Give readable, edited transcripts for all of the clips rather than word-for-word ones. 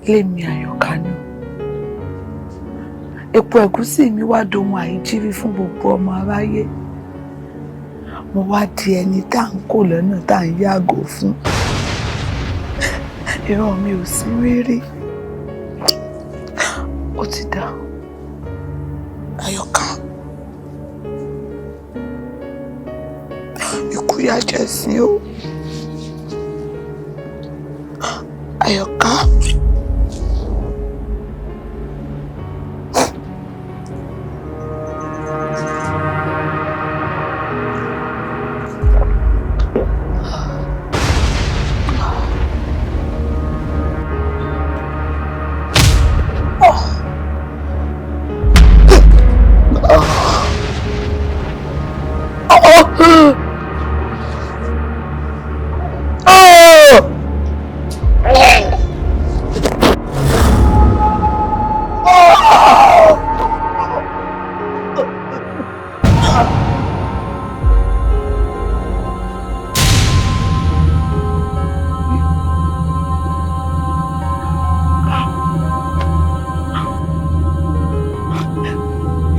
Lémi Àyọ̀ká náà, epo ẹ̀gúsí mi wá dohun àìjírí fún gbogbo ọmọ aráyé. Mo wá di ẹni tá à ń kó lọ́nà, tá à ń yàgò fún. Ìran mi ò sí rírí. Ó ti dá, Àyọ̀ká. Ikú yá jẹ́ sí o, Àyọ̀ká.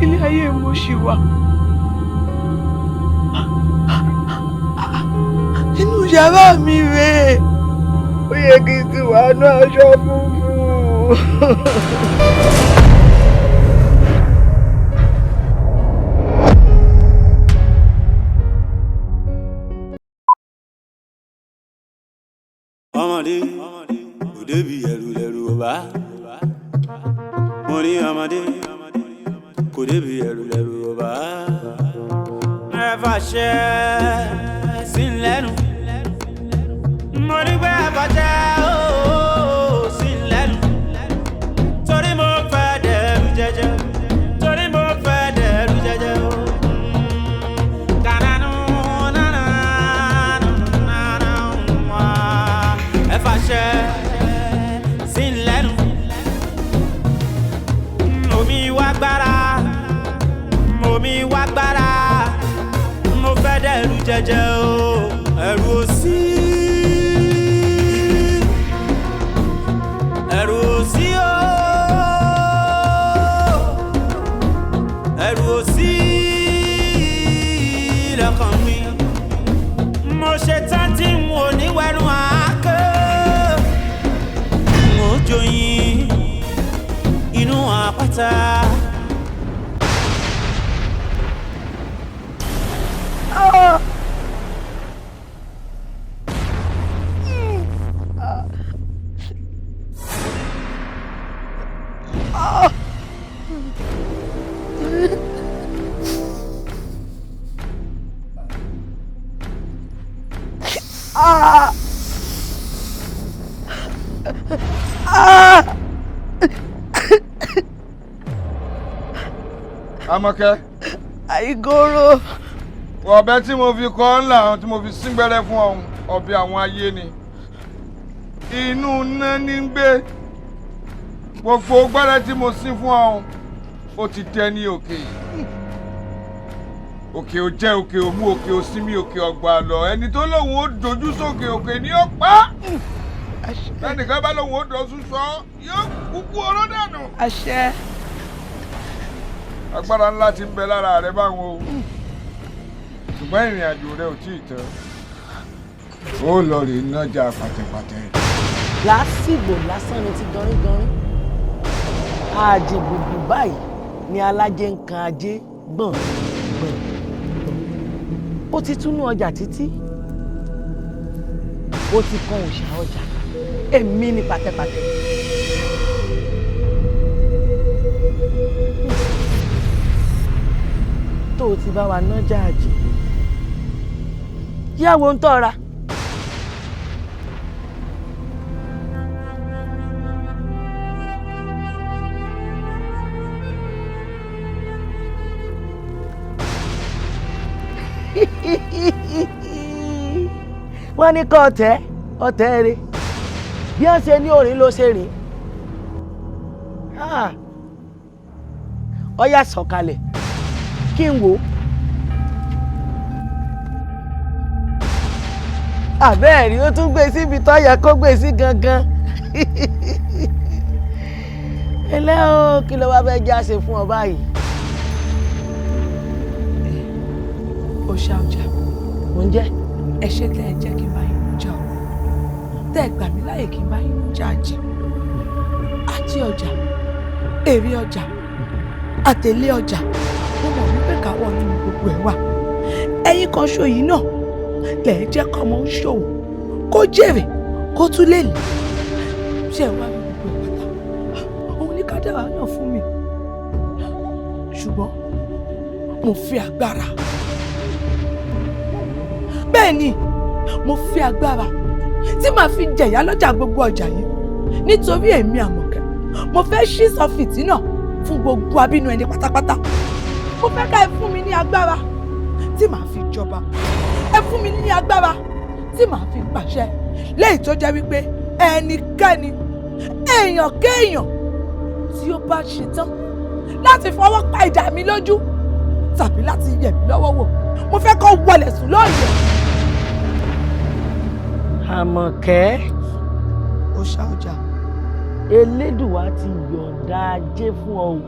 Ilé ayé mo ṣì wà. Inú yàrá mi rèé. Ó yẹ kí n ti wà ní aṣọ funfun. Ọmọdé kò débi ẹrù lẹrù ọba. Mo ní ọmọdé kò débi ẹrù lẹrù ọba. Ẹ fàṣẹ sí lẹ́nu. Mo ní pé ẹ fàṣẹ ooo sí lẹ́nu. Torí mo fẹ́ dẹrù jẹjẹ. Torí mo fẹ́ dẹrù jẹjẹ o. Kànánú nánà nánà wá. Ẹ fàṣẹ sí lẹ́nu. Omi wá gbára, omi wá gbára. Mo fẹ́ dẹrù jẹjẹ o, ẹrù ò sí. Ẹrù ò sí o, ẹrù ò sí lọ́kàn mi. Mo ṣe tán tí n ò ní wẹnu àáké. N ò joyin inú àpáta. Ah! Ah! Àmọ̀kẹ́. Àìgòrò. Ọ̀bẹ tí mo fi kọ́ ńlá àwọn tí mo fi síngbẹ́rẹ́ fún ọ̀hún, ọ̀bẹ àwọn ayé ni. Inú iná ní ń gbé. Gbogbo gbẹ́rẹ́ tí mo sín fún ọ̀hún, ó ti dẹ ní òkè. Òkè ò jẹ́, òkè ò mú, òkè ò sinmi, òkè ọgbà lọ. Ẹni tó lóun ó dojú sókè, òkè ni ó pa. Ẹnìkan bá lóun ó dọ̀sùn sọ, yóò kúkú oró dànù. Àṣẹ. Agbára ńlá ti ń bẹ lára rẹ báwọn o, ṣùgbọ́n ìrìn àjò rẹ ò tíì tán. Ó lọ rè nájà pàtẹ́pàtẹ́. Lásìgbò lásán ni ti gọrígọrí àjìgbùgbù báyìí ni alájẹ ń kan ajé gbọ̀n gbọ̀n gbọ̀n. Ó ti túnú ọjà títí, ó ti kan òòṣà ọjà. Èmi ni pàtẹ́pàtẹ́. Tó o ti bá wa nájà àjìgbò, yàwó ń tọ́ra. Wọ́n ní kọ́ ọ̀tẹ́ ọ̀tẹ́ rẹ bí wọ́n ṣe ní òrìn ló ṣe rìn. Ọ̀yá sọ̀kalẹ̀ kí n wò ó. Àbẹ́ẹ̀rí, ó tún gbé síbi tó yẹ kó gbé sí gangan. Ẹlẹ́ o, kí ló wá fẹ́ já ṣe fún ọ báyìí? Ó ṣá ọjà. Mo ń jẹ́. Ẹ ṣe tẹ́ ẹ jẹ́ kí n bá yín lọ́jà o, tẹ́ ẹ gbà mí láyè kí n bá yín lọ́jà ajé àti ọjà, èrè ọjà, àtẹ̀lé ọjà. Mo mọ̀ wípé káwọ́ nínú gbogbo ẹ̀ wà. Ẹ̀yin kan ṣo yìí náà lẹ̀ ẹ́ jẹ́ kọ́mọ ń ṣòwò kó jèrè kó tún lè lè ṣe wá ní gbogbo ẹ̀ pátá. Òun ní kádàrá náà fún mi, ṣùgbọ́n mo fi agbára, bẹ́ẹ̀ ni mo fi agbára tí màá fi jẹ̀yà lọ́jà gbogbo ọjà yìí, nítorí èmi Àmọ̀kẹ́ mo fẹ́ ṣí sọ fìtínà fún gbogbo abínú ẹni pátápátá. Mo fẹ́ ká ẹ fún mi ní agbára tí màá fi jọba, ẹ fún mi ní agbára tí màá fi pàṣẹ, léyìí tó jẹ́ wípé ẹnikẹ́ni, èèyàn kéèyàn tí ó bá ṣetán láti fọwọ́ pa ìdá mi lójú tàbí láti yẹ̀ mí lọ́wọ́ wò, mo fẹ́ kó wọlé sùn lóòyè. Àmọ̀kẹ́. Ó ṣá ọjà. Elédùwà ti yọ̀ǹda ajé fún ọ o.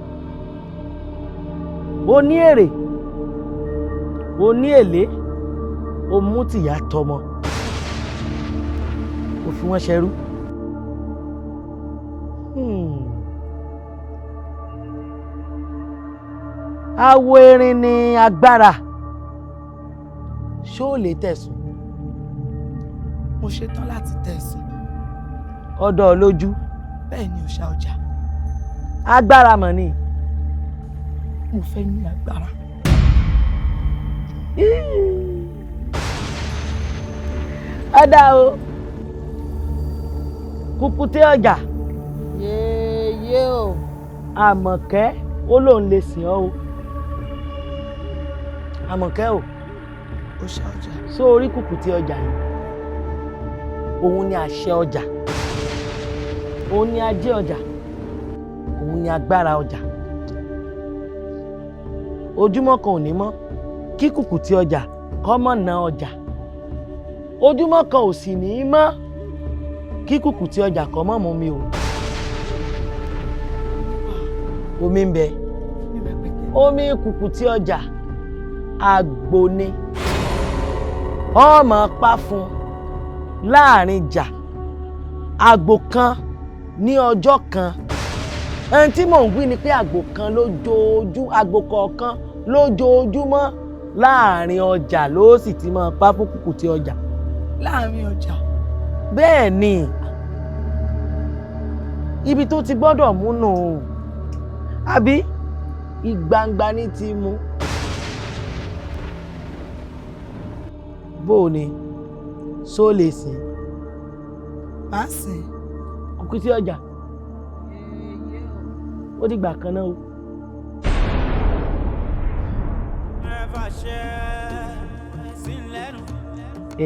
O ní èrè, o ní èlé, o mú tìyá tọmọ, o fi wọ́n ṣẹrú. Awo erin ni agbára, ṣó lè tẹ̀sùn? Mo ṣetán láti tẹ̀sùn. Ọ̀dọ̀ lójú. Bẹ́ẹ̀ ni, òòṣà ọjà. Agbára mọ̀ ni. Mo fẹ́ ní agbára. Ọ̀dà o, kùkùté ọjà. Yéèyé o. Àmọ̀kẹ́ ó lóun lè sìn ọ́ o. Àmọ̀kẹ́ o. Òòṣà ọjà. Sórí kùkùté ọjà yìí, òun ni àṣẹ ọjà, òun ni ajé ọjà, òun ni agbára ọjà. Ojúmọ́ kan ò ní mọ́ kí kùkùté ọjà kó má ná ọjà, ojúmọ́ kan ò sì ní mọ́ kí kùkùté ọjà kó má mú mi o. Omi ń bẹ, omi kùkùté ọjà àgbo ni ọmọ pa fún láàrin ìjà, àgbò kan ní ọjọ́ kan. Ẹni tí mò ń wí ni pé àgbò kan lójoojú, àgbò kọ̀ọ̀kan lójoojúmọ́ láàrin ọjà ló sì ti máa pa fún kùkùté ọjà. Láàrin ọjà. Bẹ́ẹ̀ ni, ibi tó ti gbọ́dọ̀ mú nù, àbí ìgbangba ní ti mú. Bó o ní só lè sìn? Màá sìn. Kùkùté ọjà, ó dìgbà kan náà o.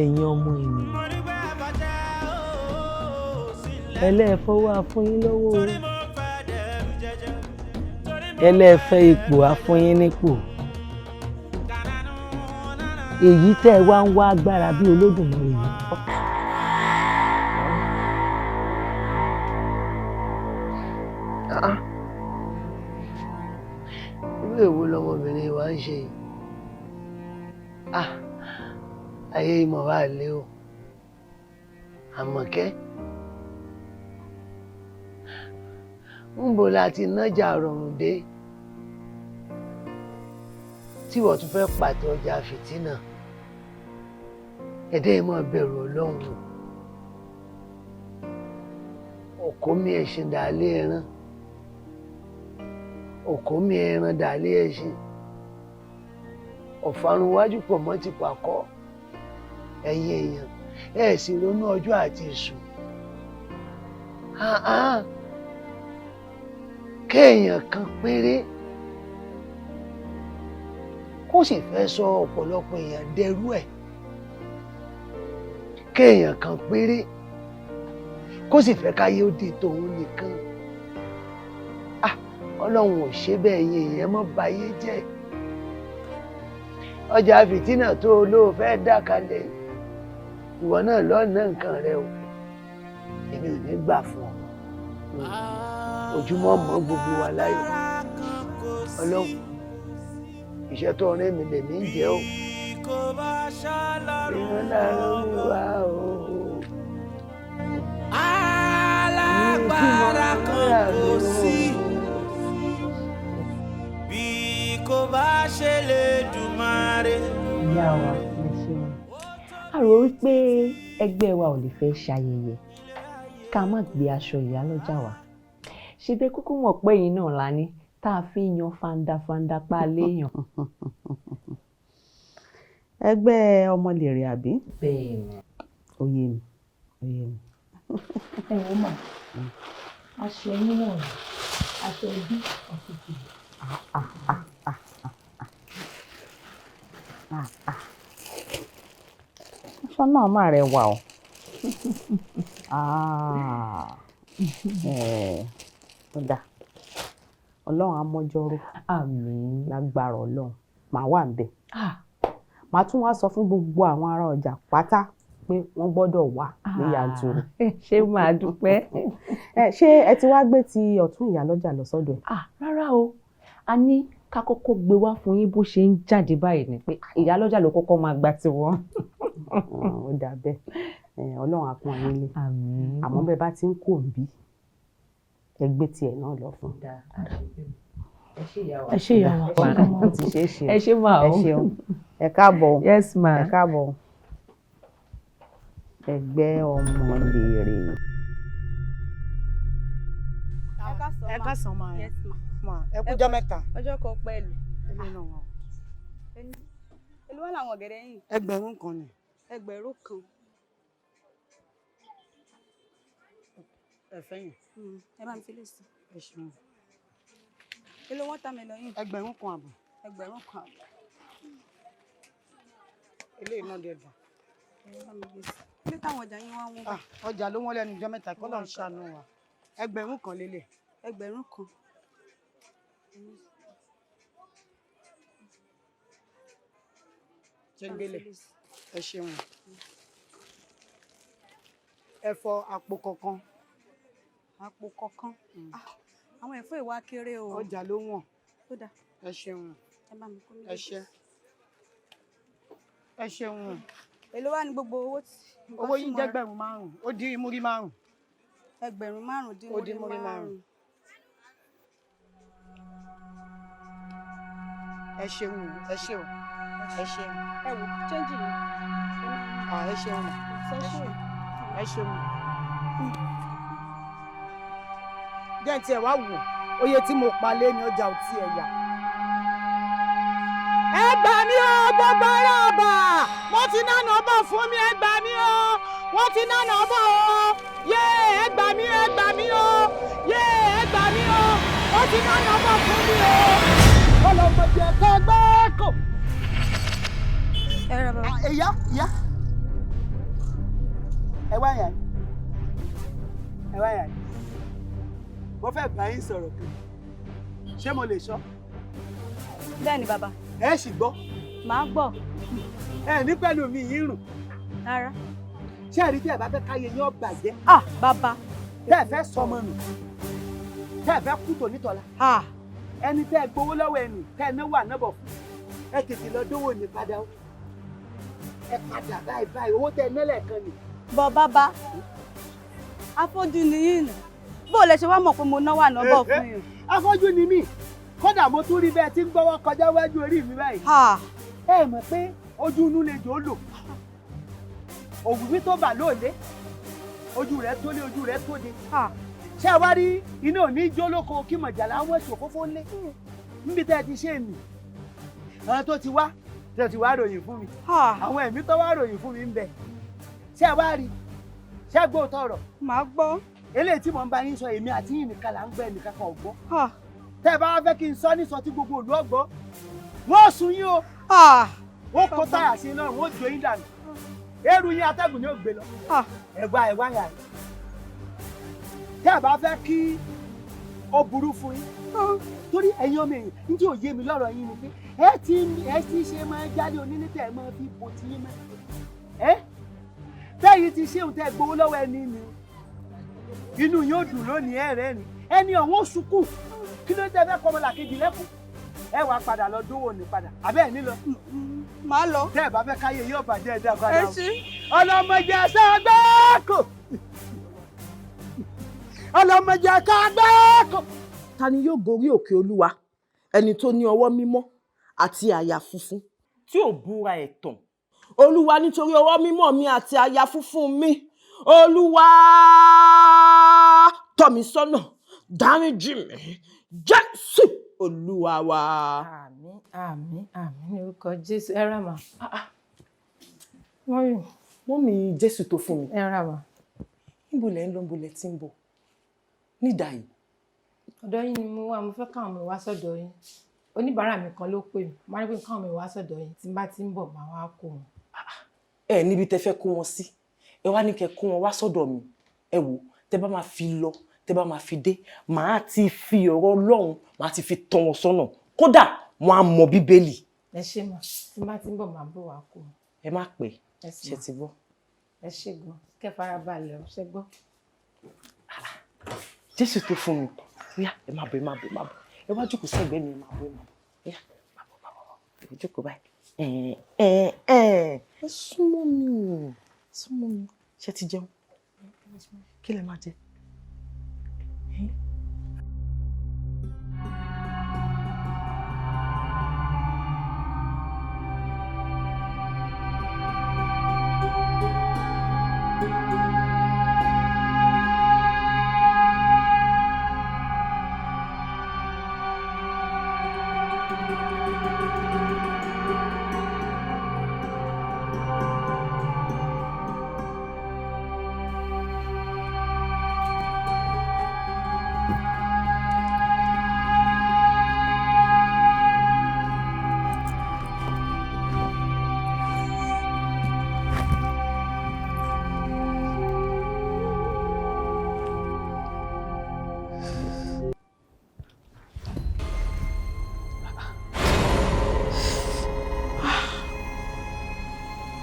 Ẹ̀yin ọmọ ènìyàn, ẹlẹ́ẹ̀fọwọ́ afúnyín lọ́wọ́ o, ẹlẹ́ẹ̀fẹ́ ipò afúnyín nípò. Èyí tẹ́ ẹ wá ń wá agbára bí Olódùmarè yìí. Irú èwo lọmọbìnrin wa ń ṣe yìí? Ayé ìmọ̀ wa lé o. Àmọ̀kẹ́, ń bo la ti nájà rọrùn dé tí wọ́n tún fẹ́ pàtẹ ọjà fìtínà? Ẹ̀dẹ́ ìmọ̀ bẹ̀rù Ọlọ́run o. Òkó mi ẹṣin dàlé ẹran, òkó mi ẹran dàlé ẹṣin, ọ̀farun wájú pọ̀ mọ́ ti pàkọ́. Ẹ̀yin èèyàn, ẹ̀ sì ronú ọjọ́ àti ìsùn. Kéèyàn kan péré kó sì fẹ́ sọ ọ̀pọ̀lọpọ̀ èèyàn dẹrú ẹ̀, kéèyàn kan péré kó sì fẹ́ káyé ó di tòun nìkan. Ọlọ́run ò ṣe bẹ́ẹ̀, ẹ̀yin èèyàn mọ́ bayé jẹ́. Ọjà fìtínà tó olóò fẹ́ dá kalẹ̀, Ìwọ náà lọ́ọ́ ná nǹkan rẹ o, èmi ò ní gbà fún ọ. Ojúmọ́ mọ́ gbogbo wa láyọ̀. Ọlọ́run, iṣẹ́ tó rìn mí lèmi ń jẹ́ o. Ìran láàárọ̀ mi wá o. Alágbára kan kò sí bí kò bá ṣe lè dùmarè. Ìyá wa, ẹ ṣeun. A rò wípé ẹgbẹ́ wa ò lè fẹ́ ṣayẹyẹ ká má gbé aṣọ ìyálọ́jà wá. Ṣe bẹ́ẹ̀ kúkú mọ̀ pé yìí náà la ní tá a fi ń yan fandafanda pa léèyàn. Ẹgbẹ́ ọmọlèrè àbí? Bẹ́ẹ̀ni. Ó yé mi, ó yé mi. Ẹ wò mà, aṣọ yín wọ̀nyí, aṣọ ẹbí ọ̀tútù. Aṣọ náà mà rẹwà o. Ó dáa, Ọlọ́run á mọ́jọ́rò. Àmín. Lágbára Ọlọ́run, màá wà níbẹ̀. Màá tún wá sọ fún gbogbo àwọn ará ọjà pátá pé wọ́n gbọ́dọ̀ wà ní yanturu. Ṣé màá dúpẹ́. Ṣé ẹ ti wá gbé ti ọ̀tún ìyálọ́jà lọ sọ́dọ̀ ẹ̀? Rárá o, a ní ká kọ́kọ́ gbé wá fún yín bó ṣe ń jáde báyìí ni pé ìyálọ́jà ló kọ́kọ́ máa gba tiwọn. Ó dà bẹ́ẹ̀, Ọlọ́run á pọ́n yín lé. Àmọ́ bẹ́ẹ̀ bá ti ń kò ń bí, ẹ gbé tiẹ̀ náà lọ fún. Ẹ ṣé ìyá wa. Ẹ ṣé ìyá wa. Ó ti ṣeé ṣe. Ẹ ṣé mà o. Ẹ ṣeun. Ẹ káàbọ̀. Yes ma. Ẹ káàbọ̀. Ẹgbẹ́ ọmọlèrè. Ẹ káàsán máa yẹn. Ẹ kújọ́ mẹ́ta. Ọjọ́ kan pẹ̀lú. Èló wà láwọn ọ̀gẹ̀dẹ̀ yìí? 1000 ni. 1000. Ẹ fẹ́yìn. Ẹ bá mi fi lè sí. Ẹ ṣeun. Èló wọ́n tà mí lọ yìí? 1500. 1500. Eléyìí náà dẹ̀ dùn. Ilé táwọn ọjà yín wá wọ́n. Ọjà ló wọ́n lẹ́nu ọjọ́ mẹ́ta, kọ́ ló ń ṣàánú wa. 1000 lélẹ̀. 1000. Ṣé ń gbélé? Ẹ ṣeun. Ẹ̀fọ́ àpò kọ̀ọ̀kan. Àpò kọ̀ọ̀kan. Àwọn ẹ̀fọ́ ìwà kéré o. Ọjà ló wọ̀n. Ó dáa. Ẹ ṣeun. Ẹ bá mi kó Ẹ méjèèjì. ṣé. Ẹ ṣeun. Èló wá ní gbogbo owó tí. Owó yín jẹ́ 5,000, ó dín múrí 5. 5,000 dín Ó dín múrí múrí 5. 5. Ẹ ṣeun, ẹ ṣeun, ẹ ṣeun. Ẹ wò, chẹ́ńjì mi. Ẹ ṣeun. Ẹ ṣeun. Jẹ́ n tiẹ̀ wá wò, oye tí mo pa lé ní ọjà ò tiẹ̀ yà. Ẹ gbà mí o, gbogbo ará ọba, wọ́n ti nánà bọ̀ fún mi, ẹ gbà mí o, wọ́n ti nánà bọ̀ o, yé ẹ gbà mí, ẹ gbà mí o, yé ẹ gbà mí o, wọ́n ti nánà bọ̀ fún mi o. Ọlọ́mọdé ẹ̀ka gbẹ́ kò. Ẹ rẹ bàbá. Ìyá, ìyá, ẹ wá yẹn, ẹ wá yẹn, mo fẹ́ bá yín sọ̀rọ̀ kan, ṣé mo lè sọ? Bẹ́ẹ̀ni bàbá. Ẹ sì gbọ́. Màá gbọ́. Ẹ ní pẹ̀lú mi yín rùn. Rárá. Ṣé ẹ̀rí tí ẹ bá fẹ́ káyé yín ó bàjẹ́? Ah bàbá. Tẹ́ ẹ fẹ́ sọmọ nù. Tẹ́ ẹ fẹ́ kú tònítọ́lá. Ẹni tẹ́ ẹ gbowó lọ́wọ́ ẹnì tẹ́ ẹ náwó ànábọ̀ fún. Ẹ tètè lọ dówó ní padà o. Ẹ padà báyìí báyìí, owó tẹ́ ẹ ná lẹ́ẹ̀kan nì. Bọ̀ bàbá, afọ́jú ni yín nù. Bó o lẹ ṣe wá mọ̀ pé mo náwó ànábọ̀ fún yín? Afọ́jú ni mí. Kódà mo tún rí bẹ́ẹ̀ tí ń gbọ́wọ́ kọjá wájú orí mi báyìí. Ẹ mọ̀ pé ojú inú lè jò ó lò. Òwúwí tó bà lóòlé, ojú rẹ̀ tó lé, ojú rẹ̀ tó de. Ṣé ẹ wá rí iná òní jó lóko kí mọ̀jàlá wọ́n ṣòfófó lé? Níbi tẹ́ ẹ ti ṣe nì. Àwọn tó ti wá, tẹ́ ti wá ròyìn fún mi. Àwọn ẹ̀mí tó wá ròyìn fún mi ń bẹ. Ṣé ẹ wá rí? Ṣé ẹ gbọ́ tọrọ? Màá gbọ́. Eléyìí tí mò ń bá yín sọ, èmi àti yín nìkan là ń gbọ́, ẹnìkan kan ò gbọ́. Tẹ́ ẹ bá wá fẹ́ kí n sọ ní sọ tí gbogbo ìlú ọgbọ́, wọ́n sun yín o. Wọ́n kó táyà sí iná, wọ́n jó yín dànù. Eérú yín atẹ́gùn ni ó gbé lọ. Ẹ̀wá ẹ̀wá yà yín. Tẹ́ ẹ bá fẹ́ kí ó burú fún yín. Torí ẹ̀yin ọmọ èèyàn, ní tí ò yé mi lọ́rọ̀ yín ni pé ẹ ti ṣe máa jáde onílé tẹ́ ẹ máa fi bo ti yín mọ́. Ẹ Tẹ́yìn ti ṣéun tẹ́ gbowó lọ́wọ́ ẹni ni inú yóò dùn lónìí, ẹ̀rẹ́ ni ẹni ọ̀hún sunkún. Kí ló dé fẹ́ kọ́mọlà kejì lẹ́kùn? Ẹ wàá padà lọ dówó ní padà àbẹ́ ẹ̀ nílọ. Màá lọ. Tẹ́ ẹ bá fẹ́ káyé yóò bàjẹ́, ẹ dá padà. Ẹ ṣí. Ọlọ́mọdé sàgbákò, ọlọ́mọdé sàgbákò. Ta ni yóò gorí òkè Olúwa? Ẹni tó ní ọwọ́ mímọ́ àti àyà funfun, tí ò búra ẹ̀tàn. Olúwa, nítorí ọwọ́ mímọ́ mi àti àyà funfun mi, Olúwa, tọ́ mi sọ́nà, dáríjì mí, Jésù Olúwa wa. Àmín, àmín, àmín ní orúkọ Jésù. Ẹ rà mà. Mọ́mì. Mọ́mì Jésù tó fún mi. Ẹ rà mà. Níbo lẹ ń lọ, níbo lẹ ti ń bọ̀ nídàá yìí? Ọ̀dọ̀ yín ni mo wà. Mo fẹ́ káwọn ọmọ wá sọ́dọ̀ yín. Oníbàárà mi kan ló pè mí, mo máa ní pé káwọn ọmọ wá sọ́dọ̀ yín, tí n bá ti ń bọ̀ màá wá kó wọn. Ẹ níbi tẹ fẹ́ kó wọn sí, ẹ wá ní kẹ́ kó wọn wá sọ́dọ̀ mi. Ẹ wò, tẹ bá máa fi lọ, tẹ bá máa fi dé, màá ti fi ọ̀rọ̀ Ọlọ́run, màá ti fi tọ́ wọn sọ́nà, kódà wọn á mọ Bíbélì. Ẹ ṣé mà, tí n bá ti ń bọ̀ màá bọ̀ wá kó wọn. Ẹ má pẹ́. Ẹ sì ṣe mà. Ti gbọ́. Ẹ ṣé gan, kẹ́ fara balẹ̀ ọ ṣẹ gbọ́. Jésù tó fún mi, bóyá ẹ má bọ̀, ẹ má bọ̀, ẹ má bọ̀, ẹ wá jókòó sẹ́gbẹ̀ẹ́ mi. Ẹ má bọ̀, ẹ má bọ̀, bóyá má bọ̀, má bọ̀, ẹ jókòó báyìí. Ẹ ẹ ẹ ẹ súnmọ́ mi, súnmọ́ mi. Ṣé ti jẹun? Kí lẹ máa jẹ?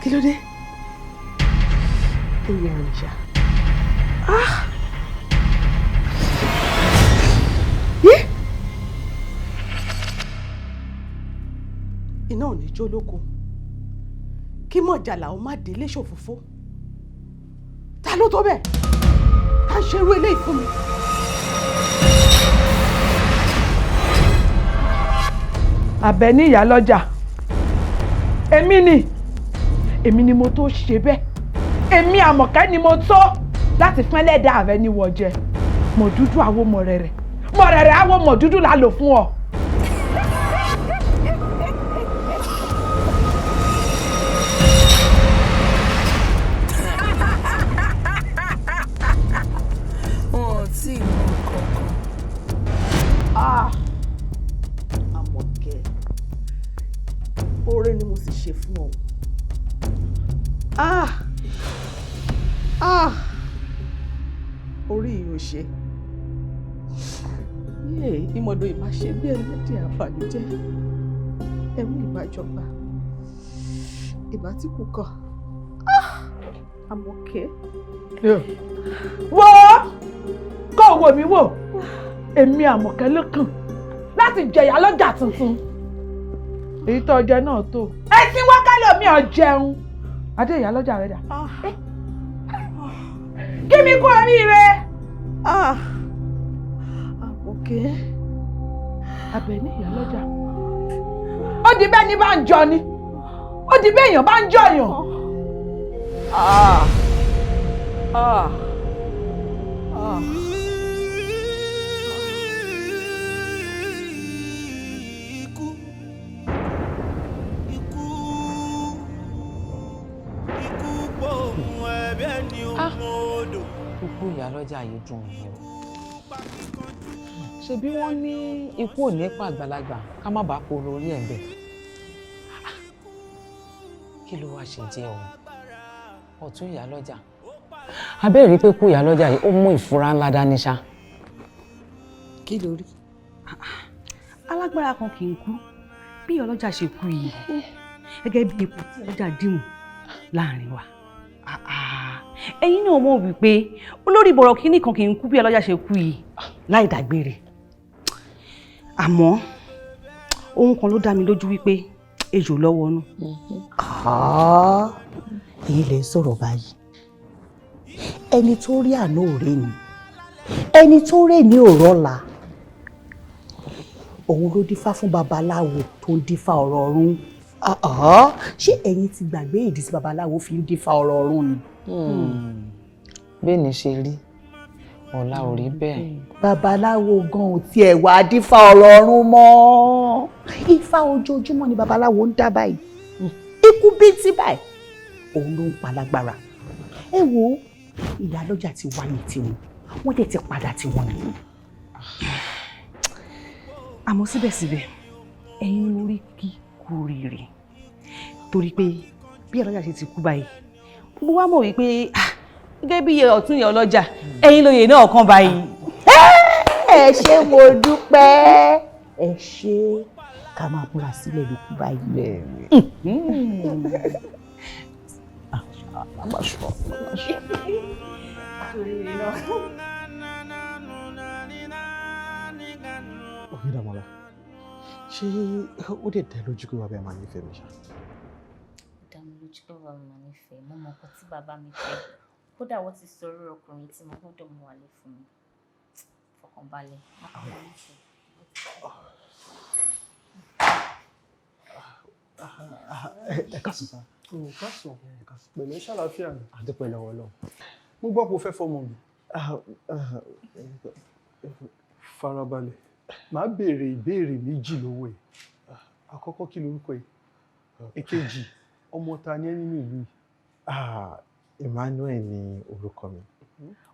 Kí ló dé? Ó yẹ òrìṣà. Ah! Yé! Iná ò ní jó lóko. Kí mọ̀jàlá ó má délé ṣòfófó. Ta ló tó bẹ́ẹ̀? Ta ń ṣerú eléyìí fún mi? Àbẹ̀ní ìyálọ́jà, èmi ni, èmi ni mo tó ṣe bẹ́ẹ̀. Èmi Àmọ̀kẹ́ ni mo tó láti fún ẹlẹ́dàá rẹ níwọ̀ jẹ. Mọ̀ dúdú àwo mọ̀rẹ̀rẹ̀, mọ̀rẹ̀rẹ̀ àwo mọ̀ dúdú la lò fún ọ. Wọn ò tí ì mọ kankan. Ah! Àmọ̀kẹ́, oore ni mo sì ṣe fún ọ. Ah! Ah! Orí yìí ò ṣe. Yéè, ìmọ̀dọ̀ ìbá ṣe bí ẹlẹ́dẹ̀ àbàlújẹ́. Ẹ̀mú ìbájọba. Ìbá tí kò kàn. Ah! Àmọ̀kẹ́. Wo kó wò mí wò, èmi Àmọ̀kẹ́ ló kàn láti jẹ̀yà lọ́jà tuntun. Èyí tó ọjọ́ náà tó. Ẹ ti wá kálọ̀ mi ò jẹun. Adé ìyálọ́jà rẹ dà. Kí mi kú oríire. Àmọ̀kẹ́. Àbẹ̀ní ìyálọ́jà. Ó di bẹ́ẹ̀ ni bá ń jọ ni. Ó di bẹ́ẹ̀ èèyàn bá ń jọyàn. Ah! Ah! Ah! Ikú, ikú, ikú pòun ẹ̀bẹ̀ ni ó mọ odò. Ikú ìyálọ́jà yìí dùn mí o. Ṣebí wọ́n ní ikú ò ní pa àgbàlagbà ká má bàa poro orí ẹ̀ bẹ̀. Kí ló wáá ṣe jẹ́ o, ọ̀tún ìyálọ́jà? Abẹ́rẹ́ rí pé kú ìyálọ́jà yìí ó mú ìfura ńlá dání ṣá. Kí ló rí? Alágbára kan kì í kú bí ọlọ́jà ṣe kú yìí, gẹ́gẹ́ bí ipò tí ọlọ́jà dìmú láàrin wa. Ẹ̀yin náà mọ̀ wípé olórí bọ̀rọ̀ kínní kan kì í kú bí ọlọ́jà ṣe kú yìí láì dágbére. Àmọ́ ohun kan ló dá mi lójú wípé ejò lọ́wọ́ nù. Èyí lè sọ̀rọ̀ báyìí. Ẹni tó rí àná òré ni, ẹni tó rè ní òrọ́la. Òun ló dífá fún babaláwo tó ń dífá ọ̀rọ̀ ọ̀run. Ṣé ẹ̀yin ti gbàgbé ìdí tí babaláwo fi ń dífá ọ̀rọ̀ ọ̀run ni? Bẹ́ẹ̀ ni ṣe rí, ọ̀la ò rí bẹ́ẹ̀. Babaláwo gan ò tiẹ̀ wá dífá ọ̀rọ̀ ọ̀run mọ́. Ifá ojoojúmọ́ ni babaláwo ń dá báyìí. Ikú bíntí báyìí òun ló ń palágbára. Ẹ wo, ìyálọ́jà ti wáyé tiwọn, wọ́n dẹ̀ ti padà tiwọn nìyí. Àmọ́ síbẹ̀síbẹ̀ ẹ̀yin ni mo rí kí kú rírì, torí pé bí ọlọ́jà ṣe ti kú báyìí, gbogbo wa mọ̀ wípé gẹ́gẹ́ bí ọ̀tún ìyá ọlọ́jà, ẹ̀yin lóye náà kàn báyìí. Ẹ ṣé, mo dúpẹ́. Ẹ ṣé, ká máa múra sílẹ̀ ló kú báyìí. Oyindamola, ṣé ó dẹ̀ dá lójú pé bàbá ẹ̀ máa nífẹ̀ẹ́ mi ṣá? Dá mi lójú pé bàbá mi máa nífẹ̀ẹ́. Mo mọ nǹkan tí bàbá mi fẹ́. Kódà wọ́n ti sọ irú ọkùnrin tí mo gbọ́dọ̀ mú wálé fún mi. Fọkànbalẹ̀. Ẹ káàsán sá. Káàsán. Pẹ̀lẹ́, ṣàlàáfíà ni? Àdúpẹ́ lọ́wọ́ Ọlọ́run. Mo gbọ́ pé o fẹ́ fọmọ mi. Farabalẹ̀, màá béèrè ìbéèrè méjì lọ́wọ́ ẹ̀. Àkọ́kọ́, kí lorúkọ ẹ̀? Èkejì, ọmọ ta ni ẹ́ nínú ìlú yìí? Emmanuel ni orúkọ mi.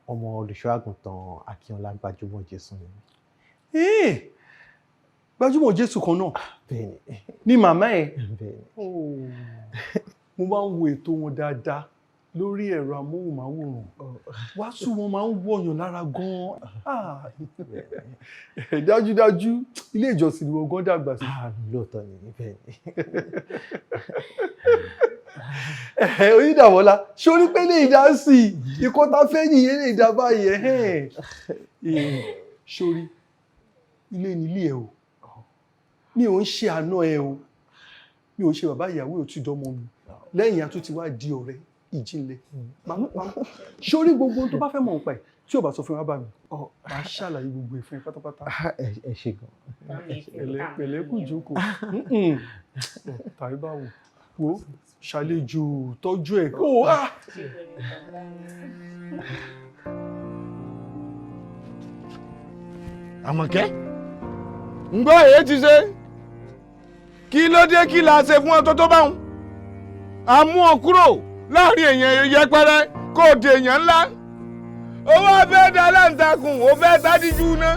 Ọmọ olùṣọ́ àgùntàn Akínọlá Gbajúmọ̀ Jésù ni. Gbajúmọ̀ Jésù kan náà? Bẹ́ẹ̀ni. Ní màmá ẹ̀? Bẹ́ẹ̀ni. Mo máa ń wo ètò wọn dáadáa lórí ẹ̀rọ amóhùnmáwòrán. Wàásù wọn máa ń wọ̀yàn lára gan-an. Dájúdájú, ilé ìjọsìn ni wọ́n gan dàgbà sí. Lóòótọ́ ni, bẹ́ẹ̀ ni. Oyindamola, ṣé o ní pé lè dá sí i? Ikọ́ ta fẹ́ nìyẹn lè dá báyìí. Sórí, ilé nílé ẹ o. Mi ò ń ṣe àná ẹ o. Mi ò ń ṣe bàbá ìyàwó ò tí dánmọ́ mi. Lẹ́yìn àtúntì wá di ọ̀rẹ́ ìjìnlẹ̀. Sórí, gbogbo tó bá fẹ́ mọ̀ nípa ẹ̀, tí ò bá sọ fún wa bá mi, máa ṣàlàyé gbogbo ẹ̀ fún ẹ pátápátá. Ẹ ṣé gan. Pẹ̀lẹ́ pẹ̀lẹ́, kù jókòó. Tàbí báwo wo ṣàlejò, tọ́jú ẹ̀ kó o. Àmọ̀kẹ́, ń gbọ́ èyí ti ṣe. Kí ló dé? Kí la ṣe fún ọ tó tó báwọn? A mú ọ kúrò láàrin èèyàn yẹpẹrẹ kó o di èèyàn ńlá. Owó afẹ́ da aláǹtakùn, ó fẹ́ sádìjú ná.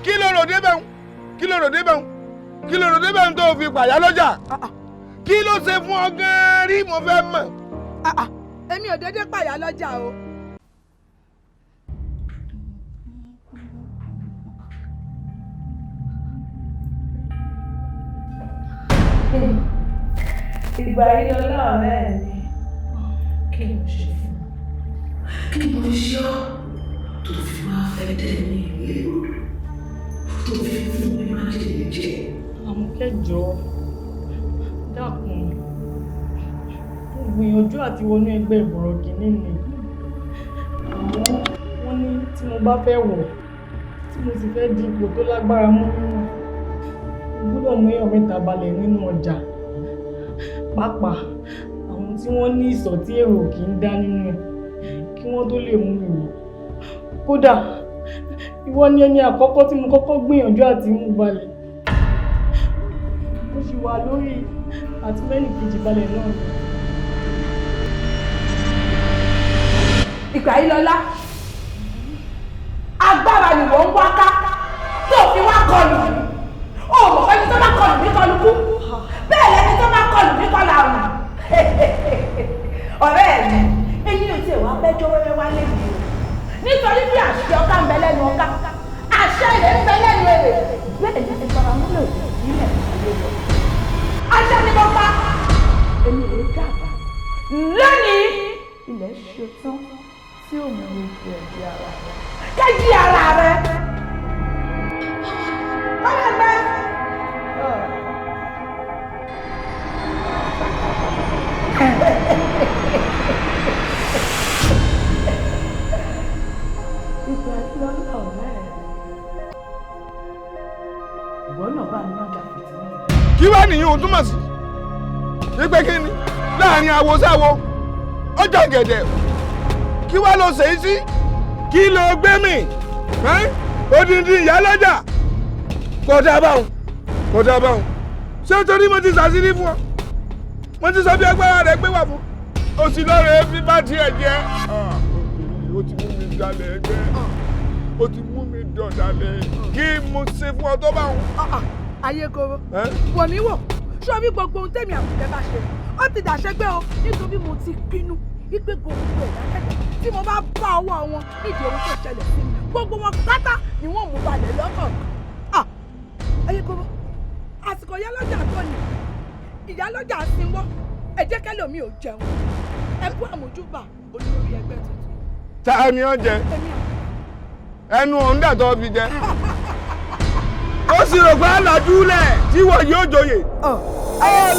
Kí ló rò débẹ̀ ń? Kí ló rò débẹ̀ ń? Kí ló rò débẹ̀ ń tó fi pàyà lọ́jà? Kí ló ṣe fún ọ gan-an rí? Mo fẹ́ mọ̀. Èmi ò déédéé pàyà lọ́jà o. Ìgbà yìí lọ́lá ọ̀rẹ́ mi. Kí ni mo ṣe fún ọ? Kí ni mo ṣe ọ́ tó fi máa fẹ́ dẹ́ ní ìwé odò tó fi fún mi májèlé jẹ? Àmọ̀kẹ́, jọ̀ọ́, dákun. Mo gbìyànjú àti wọnú ẹgbẹ́ ìbọ̀rọ̀kìnní ni, àmọ́ wọ́n ní tí mo bá fẹ́ wọ̀, tí mo sì fẹ́ di ipò tó lágbára mú nínú, mo gbọ́dọ̀ mú èèyàn mẹ́ta balẹ̀ nínú ọjà, pàápàá àwọn tí wọ́n ní ìsọ̀ tí èrò kì í dá nínú ẹ̀, kí wọ́n tó lè mú mi wọ̀. Kódà ìwọ ni ẹni àkọ́kọ́ tí mo kọ́kọ́ gbìyànjú àti mú balẹ̀. Mo sì wà lórí àti mẹ́nì kejì balẹ̀ náà ni. Ìgbà yìí lọ́lá, agbára ni wọ́n ń wá ká tó fi wá kọlù mí. O mọ̀ pé ẹni tó bá kọlù mí kọlù kú, bẹ́ẹ̀ lẹni tó bá kọlù mí kọlù àrùn. Ọ̀rẹ́ mi, eyín ò tiẹ̀ wá bẹ́jọ́ wẹ́wẹ́ wá lé mi o, nítorí bí àṣẹ ọká ń bẹ lẹ́nu ọká, àṣẹ èrè ń bẹ lẹ́nu èrè, bẹ́ẹ̀ ni ìfaramúlò ìbílẹ̀ ayé lọ. Àṣẹ ni mo pa, èmi ò dábàá lónìí, ilẹ̀ ṣe tán tí ò mú gbogbo ẹ̀bí ara rẹ. Kẹ́jì ara rẹ. Kọ́lẹ́gbẹ́. Ìgbà tí ọlá ọ̀rẹ́ rẹ̀. Ìwọ náà bá ń nájà fìtínà. Kí wàá nìyí òun túmọ̀ sí wípé kí ni láàrin àwo sáwo ọjà gẹ̀dẹ̀ kí wàá lọ sèyí sí kí ló gbé mi odindi ìyálọ́jà kò dá báwọn kò dá báwọn ṣé torí mo ti sàṣírí fún ọ mo ti sọ bí agbára rẹ gbé wà fún o sì lọ́rọ̀ fi bá tiẹ̀ jẹ́ ó ti mú mi dalẹ̀ ẹgbẹ́ ó ti mú mi dọ̀dàlẹ̀ kí mo ṣe fún ọ tó bá wọn. Ayékoro wò mí wò sórí gbogbo ohun tèmi àbùkẹ́ bá ṣe ó ti dàṣẹ́gbẹ́ o nítorí mo ti pinnu wípé gbogbo ẹ̀dá kẹ̀dá tí mo bá bá ọwọ́ wọn nídìí ohun tó ṣẹlẹ̀ sí mi gbogbo wọn pátá ni wọ́n mú balẹ̀ lọ́kọ̀ọ̀kan. Ayékoro àsìkò ìyálọ́jà tó ní ìyálọ́jà sinwó ẹ jẹ́ kẹ́lòmíì ò jẹun ẹ kú àmójúbà olórí ẹgbẹ́ tuntun. Ta ni ó jẹ ẹnu òun dàtọ́ fi jẹ ó sì rò pé àlàjúlẹ̀ tí wọ́n yóò joyè. Ó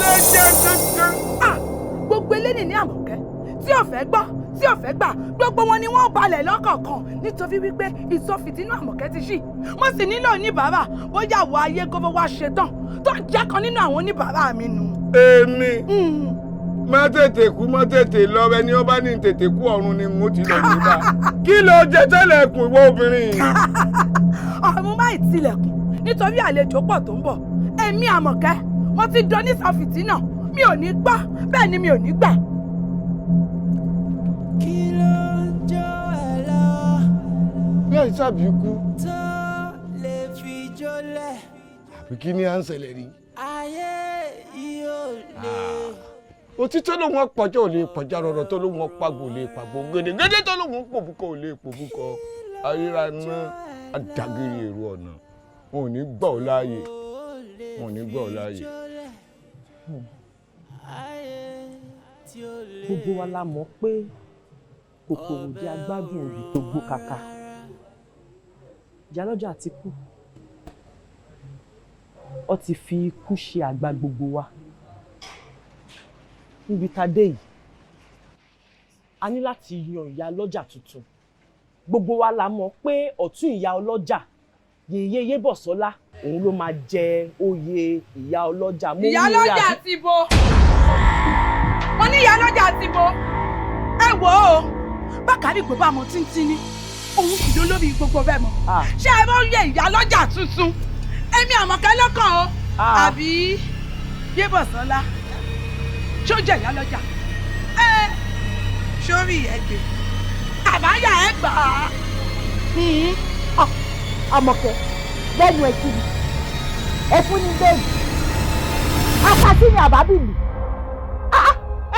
lè jẹ kankan. Gbogbo eléyìí ní Àmọ̀kẹ́ tí ò fẹ́ gbọ́ tí ò fẹ́ gbà gbogbo wọn ni wọ́n balẹ̀ lọ́kọ̀ọ̀kan nítorí wípé ìsọfìtínú Àmọ̀kẹ́ ti ṣì mo sì nílò oníbàárà bóyá àwọ̀ ayé gbogbo wa ṣe tán tó jẹ́ kan nínú àwọn oníbàárà mi nù. Èmi má tètè kú má tètè lọ ẹni ó bá ní tètè kú ọ̀run ni mo ti lọ níbà kí ló jẹ tẹ́lẹ̀ kùn ìwọ obìnrin yìí. Ọ̀run má ìtilẹ̀kùn nítorí àlejò pọ̀ tó ń bọ̀ èmi Àmọ̀kẹ́ mo ti dán ní sọfìtínà mi ò ní gbọ́ bẹ́ẹ̀ ni mi ò ní gbà. Kí ló ń jó ẹ lọ? Láì sábì kú. Tó lè fi jólẹ̀. Àbí kí ni à ń ṣẹlẹ̀ rí? Ayé yóò lè. Òtítọ́ ló wọ́n pọ̀jọ́ ò lè pọ̀já rọrọ tó ló wọ́n pàgbò lè pàgbò gèdègèdè tó ló wọ́n pòbúkọ ò lè pòbúkọ. Ayéraná àdàgìrì èrò ọ̀nà. Wọn ò ní gbà ọ́ láàyè. Wọn ò ní gbà ọ́ láàyè. Gbogbo wa la mọ̀ pé kòkòrò jẹ́ agbádùn òbí tó gbó kaka. Ìyálọ́jà ti kú. Ó ti fi ikú ṣe àgbà gbogbo wa. Níbi tá a dé yìí, a ní láti yan ìyálọ́jà tuntun. Gbogbo wa la mọ̀ pé ọ̀tún ìyá ọlọ́jà Yèyé Yébọ̀sọ́lá òun ló máa jẹ oyè ìyá ọlọ́jà. Ìyálọ́jà ti bo. Mo ní ìyálọ́jà ti bo. Ẹ wò ó, bákàrí gbogbo àmọ́ tíntín ní òun kì ló lórí gbogbo bẹ́ẹ̀ mọ́. Ṣé ẹ bá ń yẹ ìyálọ́jà tuntun? Èmi Àmọ̀kẹ́ lọ́kàn o, àbí Yébọ̀sọ́lá ṣó jẹ́ ìyálọ́jà? Ẹ sórí ẹ gbé, àbáyà ẹ gbà á. Àmọ̀kẹ́ lẹ́nu ẹ̀ kiri ẹ̀fún ní bẹ́ẹ̀lì apatí ni àbábìlì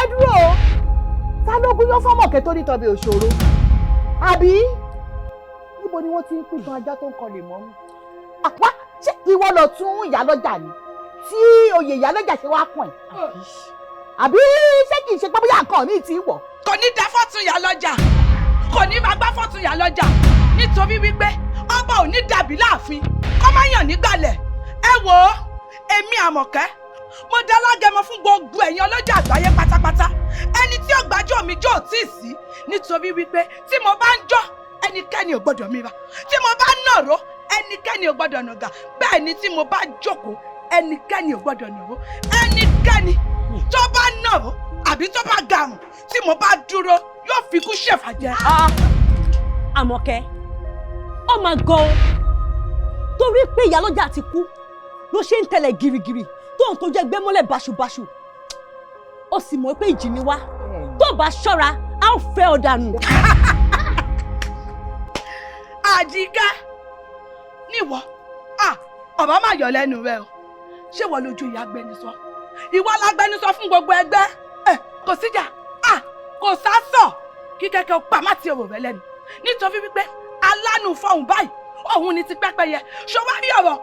ẹ dúró o ta ló gúnyán fọ́mọ̀kẹ́ tó ní tọ́bi òṣòro àbí níbo ni wọ́n ti ń pín ajá tó ń kọlè mọ́rùn àpá ṣé ìwọ lọ tún ìyálọ́jà ni tí oyè ìyálọ́jà ṣe wá kàn ẹ́ àbí ṣé kìí ṣe pé bóyá nǹkan mi ti wọ̀. Kò ní dá fọ́tún ìyálọ́jà kò ní máa gbá fọ́tún ìyálọ́jà nítorí wípé ọba ò ní dàbí láàfin kọ́ máa yàn nígbàlẹ̀. Ẹ wò ó èmi Àmọ̀kẹ́ mo dá alágẹmọ fún gbogbo ẹ̀yin ọlọ́jà àgbáyé pátápátá ẹni tí ó gbájọ́ mi jó tí ì sí nítorí wípé tí mo bá ń jó ẹnikẹ́ni ò gbọ́dọ̀ mi ra tí mo bá nàró ẹnikẹ́ni ò gbọ́dọ̀ nàgà bẹ́ẹ̀ ni tí mo bá jókòó ẹnikẹ́ni ò gbọ́dọ̀ nàró ẹnikẹ́ni tó bá nàró àbí tó bá garùn tí mo bá dúró yóò fi kú ṣèfàjẹ́. Àmọ̀kẹ́ ó máa gan o torí pé ìyálọ́jà ti kú ló ṣe ń tẹ̀lẹ̀ girigiri tó ń tójú ẹgbẹ́ mọ́lẹ̀ báṣubàṣu ó sì mọ̀ pé ìjì ni wá tó bá ṣọ́ra á ó fẹ́ ọ dànù. Àjíkẹ́ níwọ ọ̀bá máa yọ̀ lẹ́nu rẹ o ṣé wọ́n lójú ìyá agbẹnusọ ìwọ lágbẹnusọ fún gbogbo ẹgbẹ́ kò síjà kò sásọ kí kẹ́kẹ́ pa má ti ọ̀rọ̀ rẹ lẹ́nu nítorí wípé alánú fọhùn báyìí òun ni ti pẹ́pẹ́yẹ ṣọwárí ọ̀rọ̀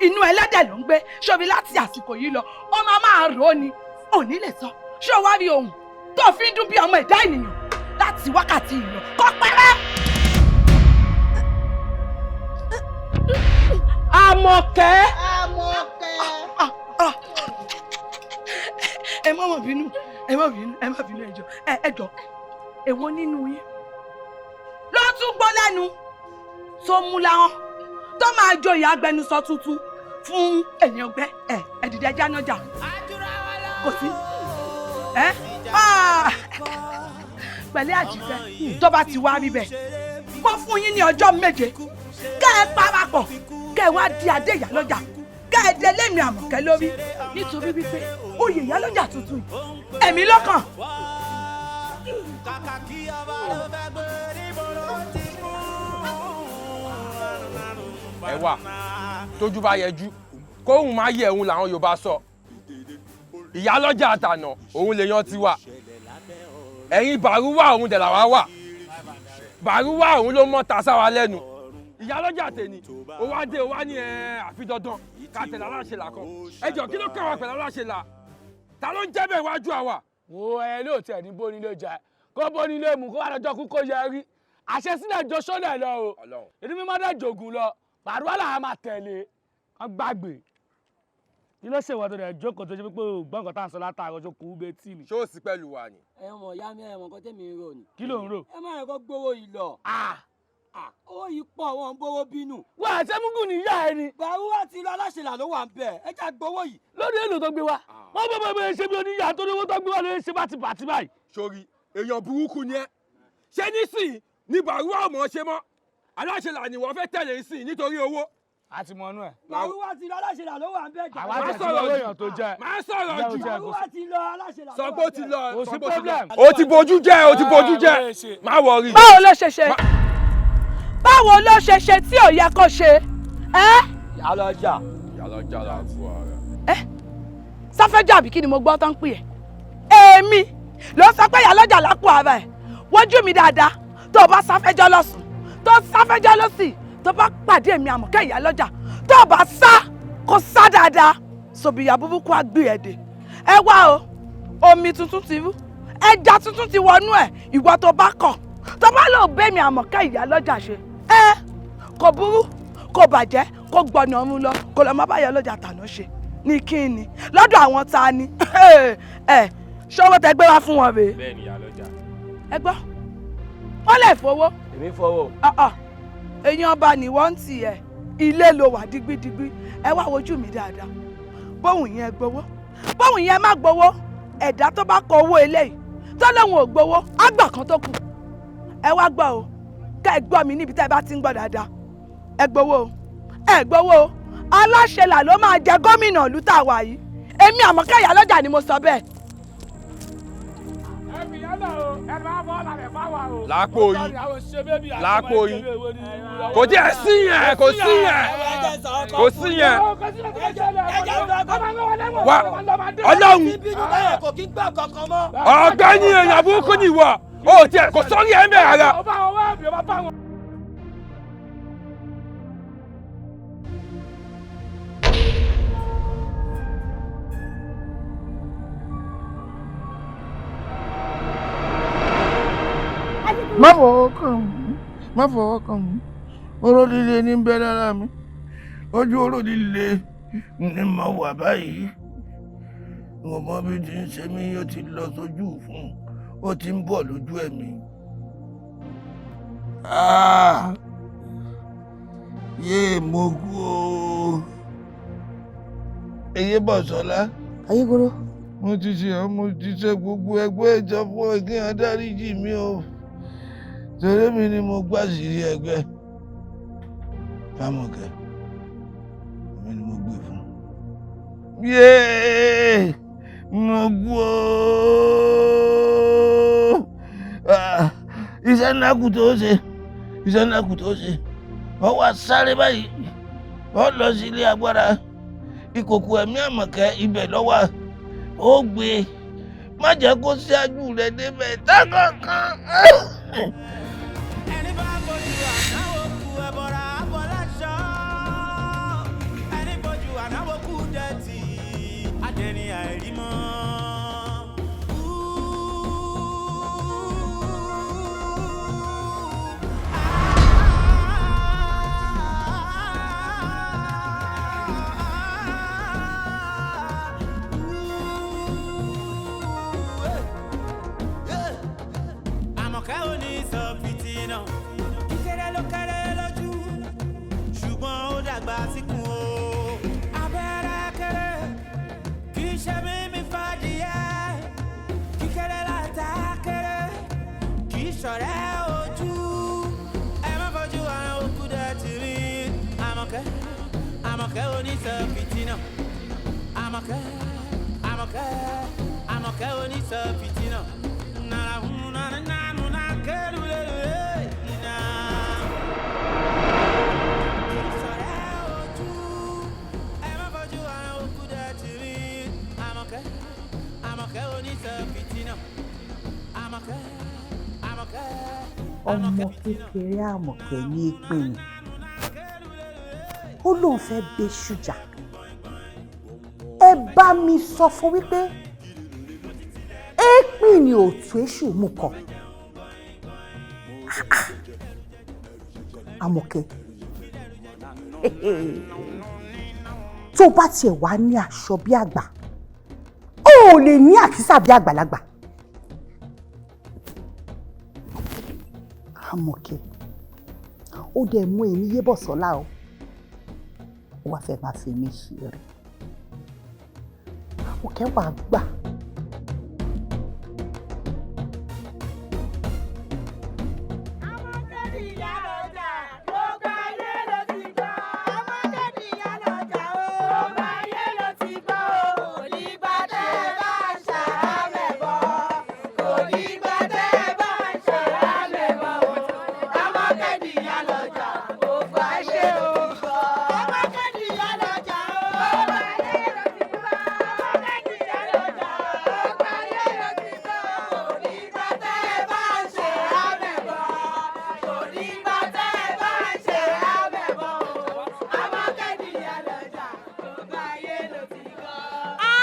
inú ẹlẹ́dẹ̀ ló ń gbé ṣọbi láti àsìkò yìí lọ ó máa máa rò ó ni òní lè sọ ṣọwárí ohun tó fi ń dún bí ọmọ ẹ̀dá ènìyàn Láti wákàtí yìí lọ kó pẹ́rẹ́. Àmọ̀kẹ́. Àmọ̀kẹ́. Ẹ má má bínú, ẹ má bínú, ẹ má bínú, ẹ jọ̀ọ́, ẹ jọ̀ọ́, èwo nínú yín ló tún gbọ́ lẹ́nu tó mú láwọn tó máa joyè agbẹnusọ tuntun fún ẹ̀yìn ọgbẹ́? Ẹ ẹ dìde, ẹjẹ́ anájà kò sí ẹ pẹ̀lú àjífẹ́. Tó bá ti wá rí bẹ́ẹ̀, mo fún yín ní ọjọ́ 7 kẹ́ ẹ parapọ̀, kẹ́ ẹ wá di adé ìyálọ́jà, kẹ́ ẹ dé lémi Àmọ̀kẹ́ lórí, nítorí wípé oyè ìyálọ́jà tuntun yìí ẹ̀mí lọ́kàn. Ẹ wà tójú bá yẹjú kóhùn má yẹ òun làwọn Yorùbá sọ. Ìyálọ́jà àtànà òun lèèyàn ti wà, ẹ̀yin Bàrúwà òun dẹ̀ làwa wà. Bàrúwà òun ló mọ́ ta sáwa lẹ́nu. Ìyálọ́jà tèmi ó wá dé, ó wá ní ẹ àfi dandan ká tẹ̀lé aláṣẹ là kan. Ẹ jọ, kí ló kàn wá pẹ̀lú aláṣẹ là? Ta ló ń jẹ́ bẹ́ẹ̀ wájú àwa? Wo ẹ lóòótọ́ ẹ̀ ní bónílé jà, kó bónílé mú, kó wà lọ́jọ́ kú kó yẹ rí àṣẹ sílẹ̀ jọ sọ́lẹ̀ lọ o. Ìdí mímọ́ dẹ̀ jògùn lọ, Bàrúwà làwọn máa tẹ̀lé wọn gbàgbé. Kí ló ṣèwọ́ tó rẹ̀ jókòó tó ṣe pé o gbọ́n nǹkan tá à ń sọ látàárọ̀ tó kù ú betí ni? Ṣé ó sì pẹ̀lú wa ni? Ẹ mọ̀ ìyá mi, ẹ mọ̀ nǹkan tẹ́mi ń rò ni. Kí ló ń rò? Ẹ má yẹ kó gbowó yìí lọ. Owó yìí pọ̀, wọn ń bówó bínú. Wà á ṣe múgùn ní ìyá ẹ ni. Bàrúwà ti lọ, aláṣẹlà ló wà ń bẹ̀, ẹ já gbowó yìí. Lórí èlò tó gbé wa, wọ́n bọ̀ bọ̀ bọ̀ ṣe bí oníyà tó lówó tó gbé wa lórí ṣe bàtìbàtì báyìí. Sórí èèyàn burúkú ni ẹ. Ṣé nísìnyí ni Bàrúwà ò mọ̀ ṣe mọ́? Aláṣẹlà ni wọ́n fẹ́ tẹ̀lé sí nítorí owó. A ti mọ inú ẹ. Bàrúwà ti lọ, aláṣẹlà ló wà ń bẹ̀ jà. Àwa tẹ̀ sí owó èèyàn tó jẹ. Má sọ̀rọ̀ jù. Bàrúwà ti lọ, aláṣẹlà ló Sọ wà pé ó ti lọ. Kò sí Sọ pé ó ti lọ. problem. O ti bojú jẹ́, o ti bojú jẹ́. Má wọrí. Báwo ló ṣe ṣe? Báwo ló ṣe ṣe tí ò yẹ kó ṣe? Ẹ́. Ìyálọ́jà. Ìyálọ́jà là fún ara. Sáfẹ́jà àbí kí ni mo gbọ́ tán pè ẹ́? Èmi ló sọ pé ìyálọ́jà lápò ara ẹ̀. Wojú mi dáadáa, tó o bá sáfẹ́jọ́ lọ́sùn, tó sáfẹ́jọ́ lọ́sì, tó bá pàdé èmi Àmọ̀kẹ́ ìyálọ́jà, tó o bá sá kó sá dáadáa, sòbìyà burúkú á gbé ẹ̀ dé. Ẹ wá o, omi tuntun ti rú, ẹja tuntun ti wọnú ẹ̀. Ìwọ tó bá kọ̀, tó bá lò bẹ́mi Àmọ̀kẹ́ ìyálọ́jà ṣe, ẹ kò burú, kò bàjẹ́, kò gbọ̀nà ọ̀run lọ, kò lọ́ má bá ìyálọ́jà tàná ṣe ní kí ni lọ́dọ̀ àwọn ta ni ẹ ṣọwọ́ tẹ gbé wá fún wọn rèé? Bẹ́ẹ̀ni ìyálọ́jà. Ẹ gbọ́, wọ́n lè fowó. Èmi fowó. Èèyàn ọba ni wọ́n ń tì ẹ̀, ilé ló wà digbidigbi. Ẹ wá wojú mi dáadáa, bóun yẹn gbowó, bóun yẹn má gbowó, ẹ̀dá tó bá kọ owó eléyìí tó lóun ò gbowó, àgbà kan tó kù. Ẹ wá gbọ́ o, kẹ́ ẹ gbọ́ mi níbi tẹ́ ẹ bá ti ń gbọ́ dáadáa. Ẹ gbowó o, ẹ gbowó o, aláṣẹlà ló máa jẹ gómìnà ìlú tá a wà yìí. Èmi Àmọ̀kẹ́ ìyálọ́jà ni mo sọ bẹ́ẹ̀. Lápò yín, lápò yín, kò díẹ̀ sí yẹn, kò sí yẹn, kò sí yẹn. Wá Ọlọ́run, ọ̀gbẹ́ni èèyàn burúkú ni ìwọ, o tiẹ̀ kò sórí ẹ̀ ń bẹ̀ rárá. Má fọwọ́ kàn mí, má fọwọ́ kàn mí. Oró líle ní bẹ́ lára mi, ojú oró líle ní mo wà báyìí. Mo mọ bí ti ń ṣe mí, ó ti lọ sójú fún, ó ti ń bọ̀ lójú ẹ̀mí. Yéè, mo kú o. Eyé Bọ̀sọ́lá. Ayégoro. Mo ti ṣe ọ́, mo ti ṣe gbogbo ẹgbẹ́ ìjọ fún ẹ kí wọ́n dáríjì mí o, torí mi ni mo gbàṣírí ẹgbẹ́ Fámọ̀kẹ́, èmi ni mo gbé fún. Yéé, mo kú o. Iṣẹ́ ńlá kù tó ṣe, iṣẹ́ ńlá kù tó ṣe. Ọ wá sáré báyìí, ọ lọ sí ilé agbára ìkòkò ẹ̀mí Àmọ̀kẹ́, ibẹ̀ ló wà. Ó gbé, má jẹ́ kó ṣáájú rẹ̀ débẹ̀ tákàkàn. Ẹni bá fojú ànáwó kú ẹbọra abọ́láṣọ. Ẹni fojú ànáwó kú dẹ́tì adẹni àìrímọ́. onísọ fìtínà. Kíkéré ló kéré lójú, ṣùgbọ́n ó dàgbà síkùn o. Abẹ́rẹ́ kéré kì í ṣe mímí fàdíyẹ. Kíkéré láta kéré kì í ṣọ̀rẹ́ ojú. Ẹ má fojú ara òkú dẹ̀ tì mí. Àmọ̀kẹ́, Àmọ̀kẹ́ onísọ fìtínà. Àmọ̀kẹ́, Àmọ̀kẹ́, Àmọ̀kẹ́ onísọ fìtínà. Nàrà hùn nàrà nànú nà kẹ́lù lẹ́lù ẹ̀ nà. Kì í ṣọ̀rẹ́ ojú. Ẹ má fojú ara òkú dẹ̀ tì mí. Àmọ̀kẹ́, Àmọ̀kẹ́ onísọ fìtínà. Àmọ̀kẹ́, Àmọ̀kẹ́. Ọmọ kékeré Àmọ̀kẹ́ ní í pè ní, ó lóun fẹ́ bẹ́ ṣùjà. Ẹ bá mi sọ fún wípé èèpì ni òtún èṣù mú kọ. Àmọ̀kẹ́, tó bá tiẹ̀ wá ní aṣọ bí àgbà, ó ò lè ní àkísà bí àgbàlagbà. Àmọ̀kẹ́, ó dẹ̀ mú èmi Yébọ̀sọ́lá o, ó wá fẹ́ máa fi mí ṣeré. Àmọ̀kẹ́, wàá gbà.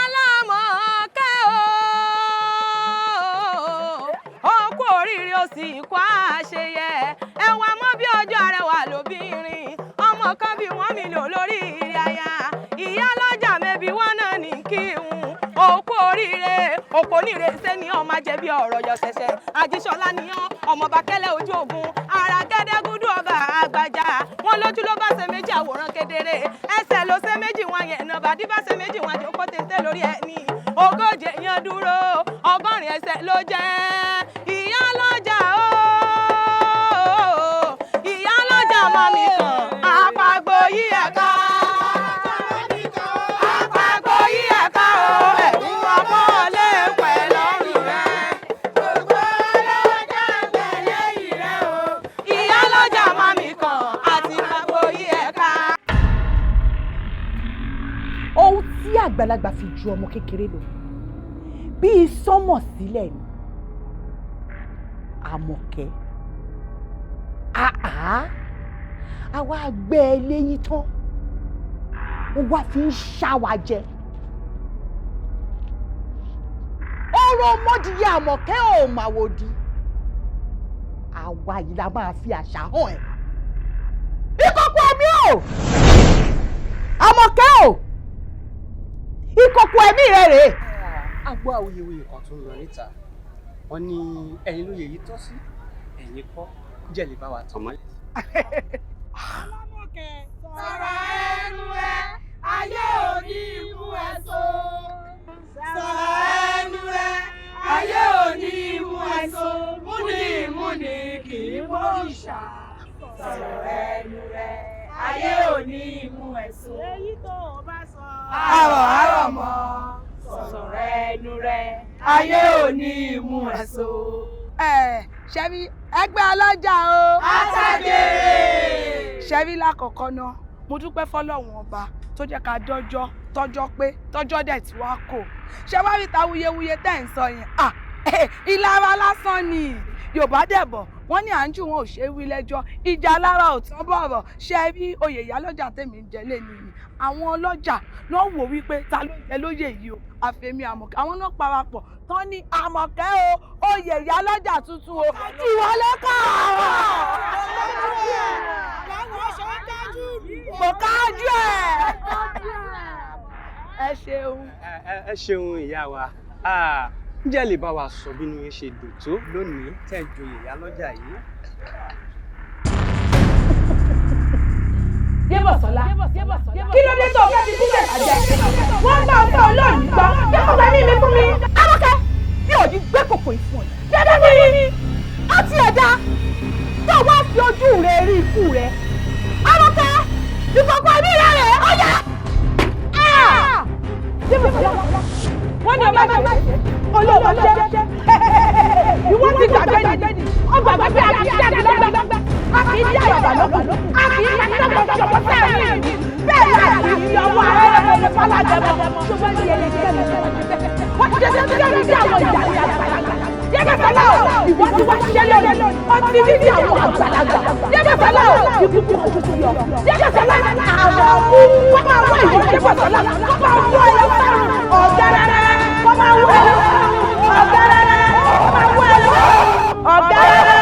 Alámọ̀kẹ́ o, ó kú oríire, ó sì kó àṣeyẹ. Ẹwà mọ́ bí ọjọ́, arẹwà lóbìnrin, ọmọ kan bí wọ́n mi lò lórí aya ìyá lọ́jà mẹ́bí wọ́n náà ní kí n ó kú oríire. Òpó níre ṣé ni ọmọ ajẹbi ọ̀rọ̀ yọ ṣẹ̀ṣẹ̀ àjíṣọlá níyàn ọmọọba kẹlẹ́ ojú ogun ara gẹ́dẹ́gúdú ọba àgbàjà wọn lójú ló bá ṣe méjì, àwòrán kedere ẹsẹ̀ ló ṣe méjì, wọn yẹn náà bàdí bá ṣe méjì, wọn jẹ́ kó tètè lórí ẹni ogójì yẹn dúró, 80 ẹsẹ̀ ló jẹ́. Ìyá lọ́jà o, ìyá lọ́jà mami kan àpàgbò yí ẹ̀ka, àpàgbò yí ẹ̀ka o, ẹ̀rù ọmọ lè pẹ̀ lọ́rùn rẹ̀. Ìyá lọ́jà mami kan àti àpàgbò yí ẹ̀ka. Ohun tí àgbàlagbà fi ju ọmọ kékeré lọ bíi sánmọ̀ sílẹ̀ ni. Àmọ̀kẹ́, àá àwa gbẹ́ ẹ léyìn tán, ó wá fi ń ṣá wa jẹ. Ọ̀rọ̀ ọmọdìyẹ Àmọ̀kẹ́ ò mà wò di, àwa yìí la máa fi àṣà hàn ẹ́. Ìkòkò ẹ̀mí o, Àmọ̀kẹ́ o, ìkòkò ẹ̀mí rẹ rèé. A gbọ́ awuyewuye kan tó ń lọ níta, wọ́n ní ẹ̀yin lóye yìí tọ́ sí, ẹ̀yin kọ́ jẹ́ lè bá wa tàn mọ́lẹ̀. Sọ̀rọ̀ ẹnu ẹ, ayé ò ní mú ẹ so. Sọ̀rọ̀ ẹnu ẹ, ayé ò ní mú ẹ so. Múni múni kì í mórìṣà. Sọ̀rọ̀ ẹnu rẹ, ayé ò ní mú ẹ so. Èyí tó o bá sọ. Àrọ̀ àrọ̀ mọ́. Sọ̀rọ̀ ẹnu rẹ, ayé ò ní mú ẹ so. Ẹ ṣebí ẹgbẹ́ ọlọ́jà o. Àtàgèrè. Ṣebí lákọ̀ọ́kọ́ náà, mo dúpẹ́ fọlọ́run ọba tó jẹ́ ká dọ́jọ́ tọ́jọ́ pé tọ́jọ́ dẹ̀ tí wàá kò ṣé wá rí ta wuyewuye tẹ́ ń sọ yẹn. Ah, ìlara lásán ni. Yorùbá dẹ̀ bọ̀, wọ́n ní à ń jù wọn ò ṣe é wí lẹ́jọ́, ìjà lára ò tán bọ̀rọ̀. Ṣe rí oyè ìyálọ́jà tèmi ń jẹ lẹ́nu yìí, àwọn ọlọ́jà náà wò wípé ta ló jẹ lóyè yìí o, àfẹ̀mí Àmọ̀kẹ́. Àwọn náà parapọ̀ tán ní Àmọ̀kẹ́ o, oyè ìyálọ́jà tuntun o, ìwọ ló kàn. Mo kájú ẹ̀. Ẹ ṣeun. Ẹ ṣeun ìyá wa. Ǹjẹ́ ẹ lè bá wa sọ bínú yín ṣe dùn tó lónìí tẹ́ ń joyè ìyálọ́jà yìí? Débọ̀sọ́lá, kí ló dé tó o fẹ́ fi kúrẹ̀ bàjẹ́? Wọ́n gbà ọ́ fẹ́ olóòní gbọ́, bí kò fẹ́ ní mi fún mi. Amọ̀kẹ́, mi ò ní gbé kòkò ìfún ẹ. Dédé mi, ó ti ẹ̀dá tó wá fi ojú rẹ rí ikú rẹ. Amọ̀kẹ́, ìkọ̀kọ̀ ẹ̀mí rẹ rẹ̀ ó yá. Débọ̀sọ́lá, wọ́n ní ọba jẹ́ olóòwò jẹ́. Ìwọ́n ti gbàgbé ni, ó gbàgbé pé a kì í ṣe àgbàlagbà, a kì í jẹ́ àyàbà lókun, a kì í ṣe àgbàlagbà ṣọ̀pọ̀ sẹ́yìn. Bẹ́ẹ̀ ni a kì í fi ọwọ́ ara ẹ̀rọ ẹ̀rọ fọlájẹmọ. Ṣùgbọ́n ní ẹyẹ jẹ́ mi, wọ́n ti ṣe ṣe ní àwọn ìyá ní àgbàlagbà. Débọ̀sọ́lá o, ìwọ ti wá ṣiṣẹ́ lónìí, ó ti rí bí àwọn àgbàlagbà. Débọ̀sọ́lá o, ikú kú kú kú yọ. Débọ̀sọ́lá, àwọn kú wọ́n máa wá ìwọ Débọ̀sọ́lá, wọ́n máa wọ ẹ̀rọ sáré ọ̀gá rárá, wọ́n máa wọ ẹ̀rọ ọ̀gá rárá, wọ́n máa wọ ẹ̀rọ ọ̀gá rárá.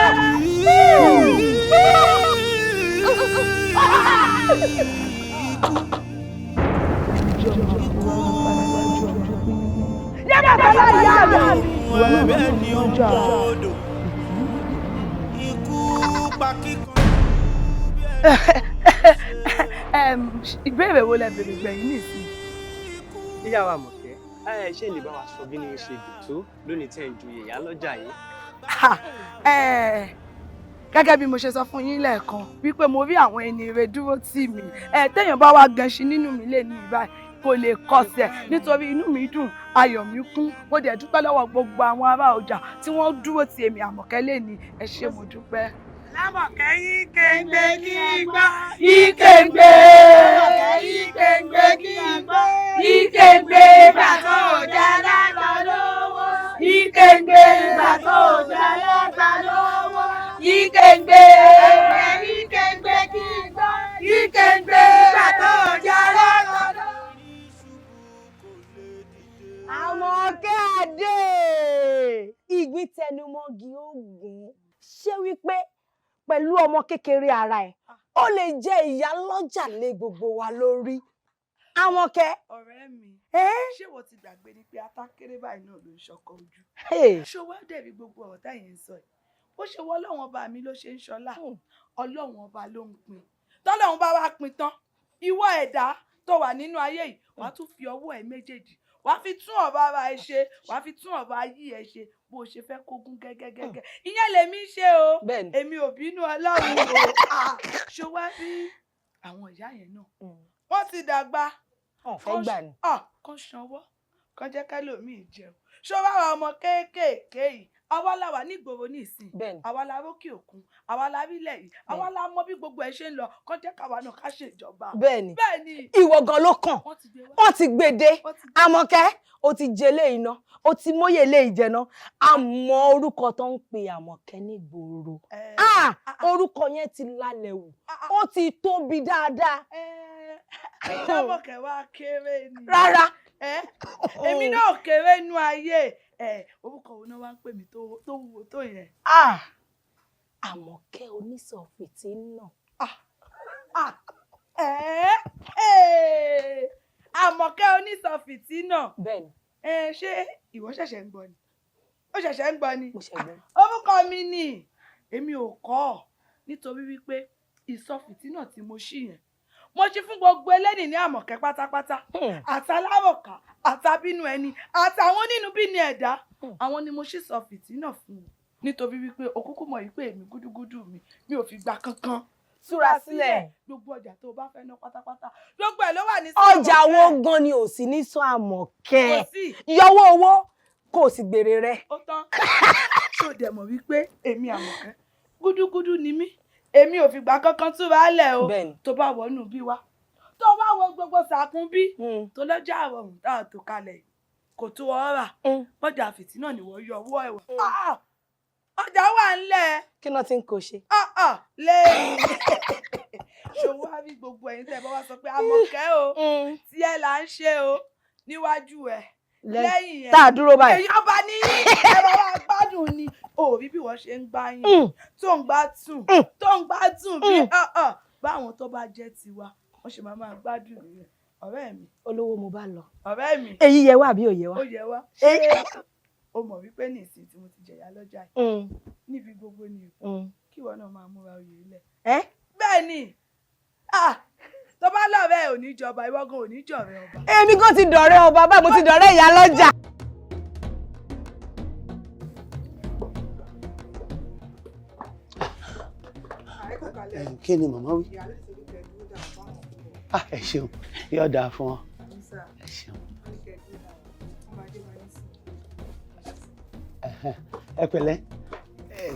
Débọ̀sọ́lá ìyá mi. Ẹ̀bẹ̀ ni ó ń bọ̀ odò. Ikú pa kíkan. Ìbéèrè wo lẹ béèrè gbẹ̀yìn nísìnyí? Ìyá wa Àmọ̀kẹ́, ẹ ṣe lè bá wa sọ bínú yín ṣe dùn tó lónìí tẹ́ ń joyè ìyálọ́jà yìí? Ha, gẹ́gẹ́ bí mo ṣe sọ fún yín lẹ́ẹ̀kan wípé mo rí àwọn ẹni ire dúró tì mí, téèyàn bá wá ganṣin nínú mi lè ní ìbáyìí kò lè kọsẹ̀ nítorí inú mi dùn, ayọ̀ mi kún. Mo dẹ̀ dúpẹ́ lọ́wọ́ gbogbo àwọn ará ọjà tí wọ́n dúró ti èmi Àmọ̀kẹ́ lẹ́ni. Ẹ ṣé, mo dúpẹ́. Lámọ̀kẹ́ yí kéńgbé kí n gbọ́. Yí kéńgbé. Lámọ̀kẹ́ yí kéńgbé kí n gbọ́. Yí kéńgbé. Ìgbà tó jẹ́ lágbà lówó. Yí kéńgbé. Ìgbà tó jẹ́ lágbà lówó. Yí kéńgbé. Lámọ̀kẹ́ yí kéńgbé kí n gbọ́. Yí kéńgbé. Ìgbà tó jẹ́ lágbà lówó. Àmọ̀kẹ́ Adé, ìgbín tẹnumọ́gi ogun. Ṣé wípé pẹ̀lú ọmọ kékeré ara ẹ̀, ó lè jẹ́ ìyálọ́jà lé gbogbo wa lórí? Àmọ̀kẹ́. Ọ̀rẹ́ mi, ṣé wọ́n ti gbàgbé ni pé atákéré báyìí náà ló ń ṣọkọ ojú? Ṣé wàá dẹ̀bi gbogbo ọ̀rọ̀ táyẹ̀ ń sọ yìí? Bó ṣe wọ́ Ọlọ́run ọba mi ló ṣe ń ṣọlá, Ọlọ́run ọba ló ń pín. Tọ́lọ́run bá wá pín tán, ìwọ ẹ̀dá tó wà nínú ayé yìí, wàá tún fi ọwọ́ ẹ̀ méjèèjì, wàá fi tún ọ̀rọ̀ ara ẹ ṣe, wàá fi tún ọ̀rọ̀ ayé ẹ ṣe bó o ṣe fẹ́ kó gún gẹ́gẹ́gẹ́gẹ́. Ìyẹn lèmi ń ṣe o, èmi ò bínú Ọlọ́run o. Ṣé wá rí àwọn ìyá yẹn náà? Wọ́n ti dàgbà. Fẹ́ gbà ni. Kán sanwó, kán jẹ́ kẹ́lòmíì jẹun. Ṣé wá àwọn ọmọ kéékèèké yìí? Àwa la wà nígboro nísìn, àwa la rókè òkun, àwa la rílẹ̀ yìí, àwa la mọ bí gbogbo ẹ̀ ṣe ń lọ, kán jẹ́ káwa náà ká ṣèjọba. Bẹ́ẹ̀ni, Bẹ́ẹ̀ni. ìwọ gan ló kàn, wọ́n ti gbé dé. Àmọ̀kẹ́, o ti jẹ lé iná, o ti móyè lé ìjẹná, àmọ́ orúkọ tó ń pe Àmọ̀kẹ́ nígboro. Orúkọ yẹn ti lálẹ́ wù, ó ti tóbi dáadáa. Àmọ̀kẹ́ wá kéré ni. Rárá. Èmi náà kéré nú ayé. Orúkọ wo náà wá ń pè mí tó wúwo tó yẹn? Àmọ̀kẹ́ onísọ̀fìtì náà. Àmọ̀kẹ́ onísọ̀fìtì náà. Bẹ́ẹ̀ni. Ṣé ìwọ ṣẹ̀ṣẹ̀ ń gbọ́ ni? Ó ṣẹ̀ṣẹ̀ ń gbọ́ ni? Mo ṣẹ̀ gbọ́. Orúkọ mi ni èmi ò kọ́ ọ̀ nítorí wípé ìsọ̀fìtì náà tí mo ṣí yẹn, mo ṣe fún gbogbo ẹlẹ́nìí ní Àmọ̀kẹ́ pátápátá, àtàlárọ̀kà, àtàbínú ẹni, àtàwọn onínúbíni ẹ̀dá, àwọn ni mo ṣì sọ fìtínà fún un nítorí wípé òkúkú mọ̀ wípé èmi gúdúgúdú mi ò fi gbà kankan Túra sílẹ̀. Gbogbo ọjà tó o bá fẹ́ ná pátápátá, gbogbo ẹ̀ ló wà ní. Ọjà wo gan ni ò sí ní sọ Àmọ̀kẹ́? Kò sí. Yọwọ́ owó kò sì gbèrè rẹ. Ó tán. Ṣó dẹ̀ mọ̀ wípé èmi Àmọ̀kẹ́ gúdúgúdú ni mí, èmi ò fìgbà kankan túra lẹ̀ o. Tó bá wọnú bí wa, tó bá wọ gbogbo sàkún bí tó lọ́jà àrọ̀rùn tá a tó kalẹ̀ kò tó ọ rà, bọ́jà fìtínà ni wọ́n yọ owó ẹ̀wà. Ọjà wà ńlẹ̀. Kí náà ti ń kó ṣe. Lẹ́yìn ṣòwò á rí gbogbo ẹ̀yin tẹ́ ẹ bá wá sọ pé Àmọ̀kẹ́ o, tí ẹ là ń ṣe o níwájú ẹ lẹ́yìn ẹ tá a dúró báyìí. Èyí ọba ní ẹ bá wá gbádùn ni o rí bí wọ́n ṣe ń gbá yín tó ń gbá tún tó ń gbá tún bí báwọn tó bá jẹ́ tiwa wọ́n ṣe máa máa gbádùn nìyẹn. Ọ̀rẹ́ mi. Olówó mo bá lọ. Ọ̀rẹ́ mi. Èyí yẹ wá àbí ò yẹ wá? Ó yẹ wá. Ó mọ̀ wípé ní ìsìn tí mo ti jẹ̀yà lọ́jà yìí, níbi gbogbo ni o, kí ìwọ náà máa múra oyè ilẹ̀. Bẹ́ẹ̀ ni, tó bá lọ́ọ̀rẹ́ ò ní jọba, ìwọ gan ò ní jọ̀rẹ́ ọba. Èmi gan ti dọ̀rẹ́ ọba báyìí, mo ti dọ̀rẹ́ ìyá lọ́jà. Kí ni màmá wí? Ẹ ṣeun, yóò dáa fún ọ. Ẹ ṣeun. Ẹ pẹ̀lẹ́,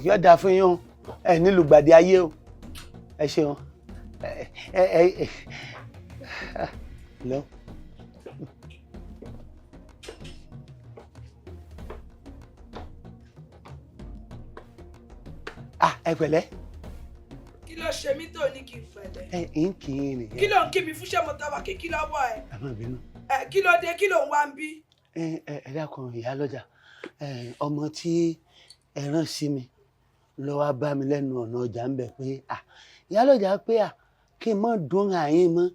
yóò dáa fún yín o, ẹ nílùú gbàdé ayé o. Ẹ ṣeun. Ẹ ẹ ẹ lọ. Ẹ pẹ̀lẹ́. Kí ló ṣe mí tó ní kí n pẹ̀lẹ́? Ẹ ń kì í nìyẹn. Kí ló ń kí mi fún? Ṣé mo tọrọ kíkí lọ́wọ́ ẹ? Ẹ má bínú. Ẹ kí ló dé, kí ló ń wá ń bí? Ẹ ẹ dákun ìyá lọ́jà, ọmọ tí ẹ rán sí mi ló wá bá mi lẹ́nu ọ̀nà ọjà ń bẹ̀ pé ìyá lọ́jà pé kí n má dún àyín mọ́,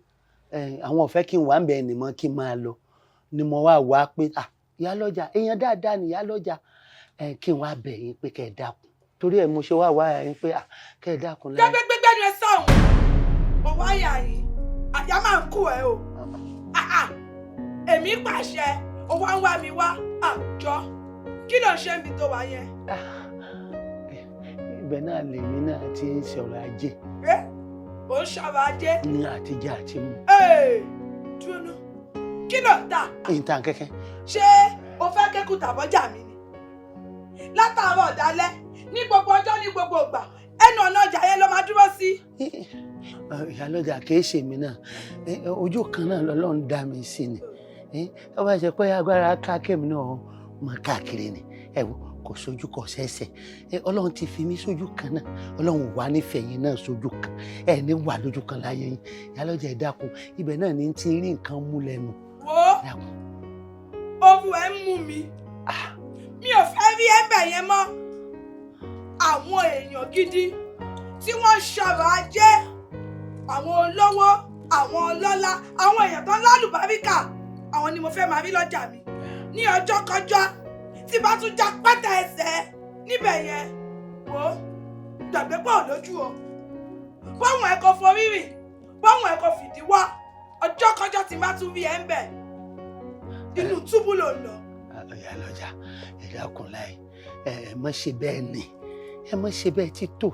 àwọn ọ̀fẹ́ kí n wà ń bẹ̀ ẹnì mọ́ kí n máa lọ ni mo wá wá pé ìyá lọ́jà èèyàn dáadáa ni ìyá lọ́jà, kí n wá bẹ̀ yín pé kẹ́ ẹ dákun, torí ẹ mo ṣe wá wá yín pé kẹ́ ẹ dákun láyé. Gbẹgbẹgbẹ ni ẹ sọ̀hún, mo wá yà yín, àyà máa ń kú ẹ o. Èmi pàṣẹ, ó wá ń wá mi wá, àjọ kí ló ń ṣe níbi tó wà yẹn? Ibẹ̀ náà lèmi náà ti ń sọ̀rọ̀ ajé. Ẹ ò ń sọ̀rọ̀ ajé? Ní àtijọ́ àti mu. Dúró ná, kí ló ń tà? Ìtàn kẹ́kẹ́. Ṣé o fẹ́ kékun tàbọ́jà mi ni? Látàárọ̀ dálẹ́, ní gbogbo ọjọ́, ní gbogbo ìgbà, ẹnu ọ̀nà ọjà yẹn ló máa dúró sí. Ìyálọ́jà kìí ṣe mi náà, ojú kan náà lọ́lọ́run dá mi sí ni. Ó bá ṣe pé agbára ká kémi náà mọ káàkiri ni, ẹ wo kò sójú kò sẹ́sẹ̀, Ọlọ́run ti fi mí sójú kan náà, Ọlọ́run wà nífẹ̀ẹ́ yín náà sójú kan, ẹ ní wà lójú kan láyé yín. Ìyálọ́jà ẹ dákun, ibẹ̀ náà ní ti rí nǹkan mú lẹ́nu. Wo oru ẹ ń mú mi, mi ò fẹ́ rí ẹ̀bẹ̀ yẹn mọ́. Àwọn èèyàn gidi tí wọ́n ń ṣọrọ̀ ajé, àwọn olówó, àwọn ọlọ́lá, àwọn èèyàn tó ń lálùbáríkà, àwọn ni mo fẹ́ máa rí lọ́jà mi ní ọjọ́ kọjọ́. Tí bá tún já pátá ẹsẹ̀ níbẹ̀ yẹn, wò ó gbàgbé pọ̀ lójú o. Báwọn ẹ̀kọ́ forí rìn, báwọn ẹ̀kọ́ fìdí wá, ọjọ́ kọjọ́ tí bá tún rí ẹ ń bẹ̀, inú túbú ló ń lọ. Ìyálọ́jà ẹ dákun láì, ẹ má ṣe bẹ́ẹ̀ ni, ẹ má ṣe bẹ́ẹ̀ tí tó,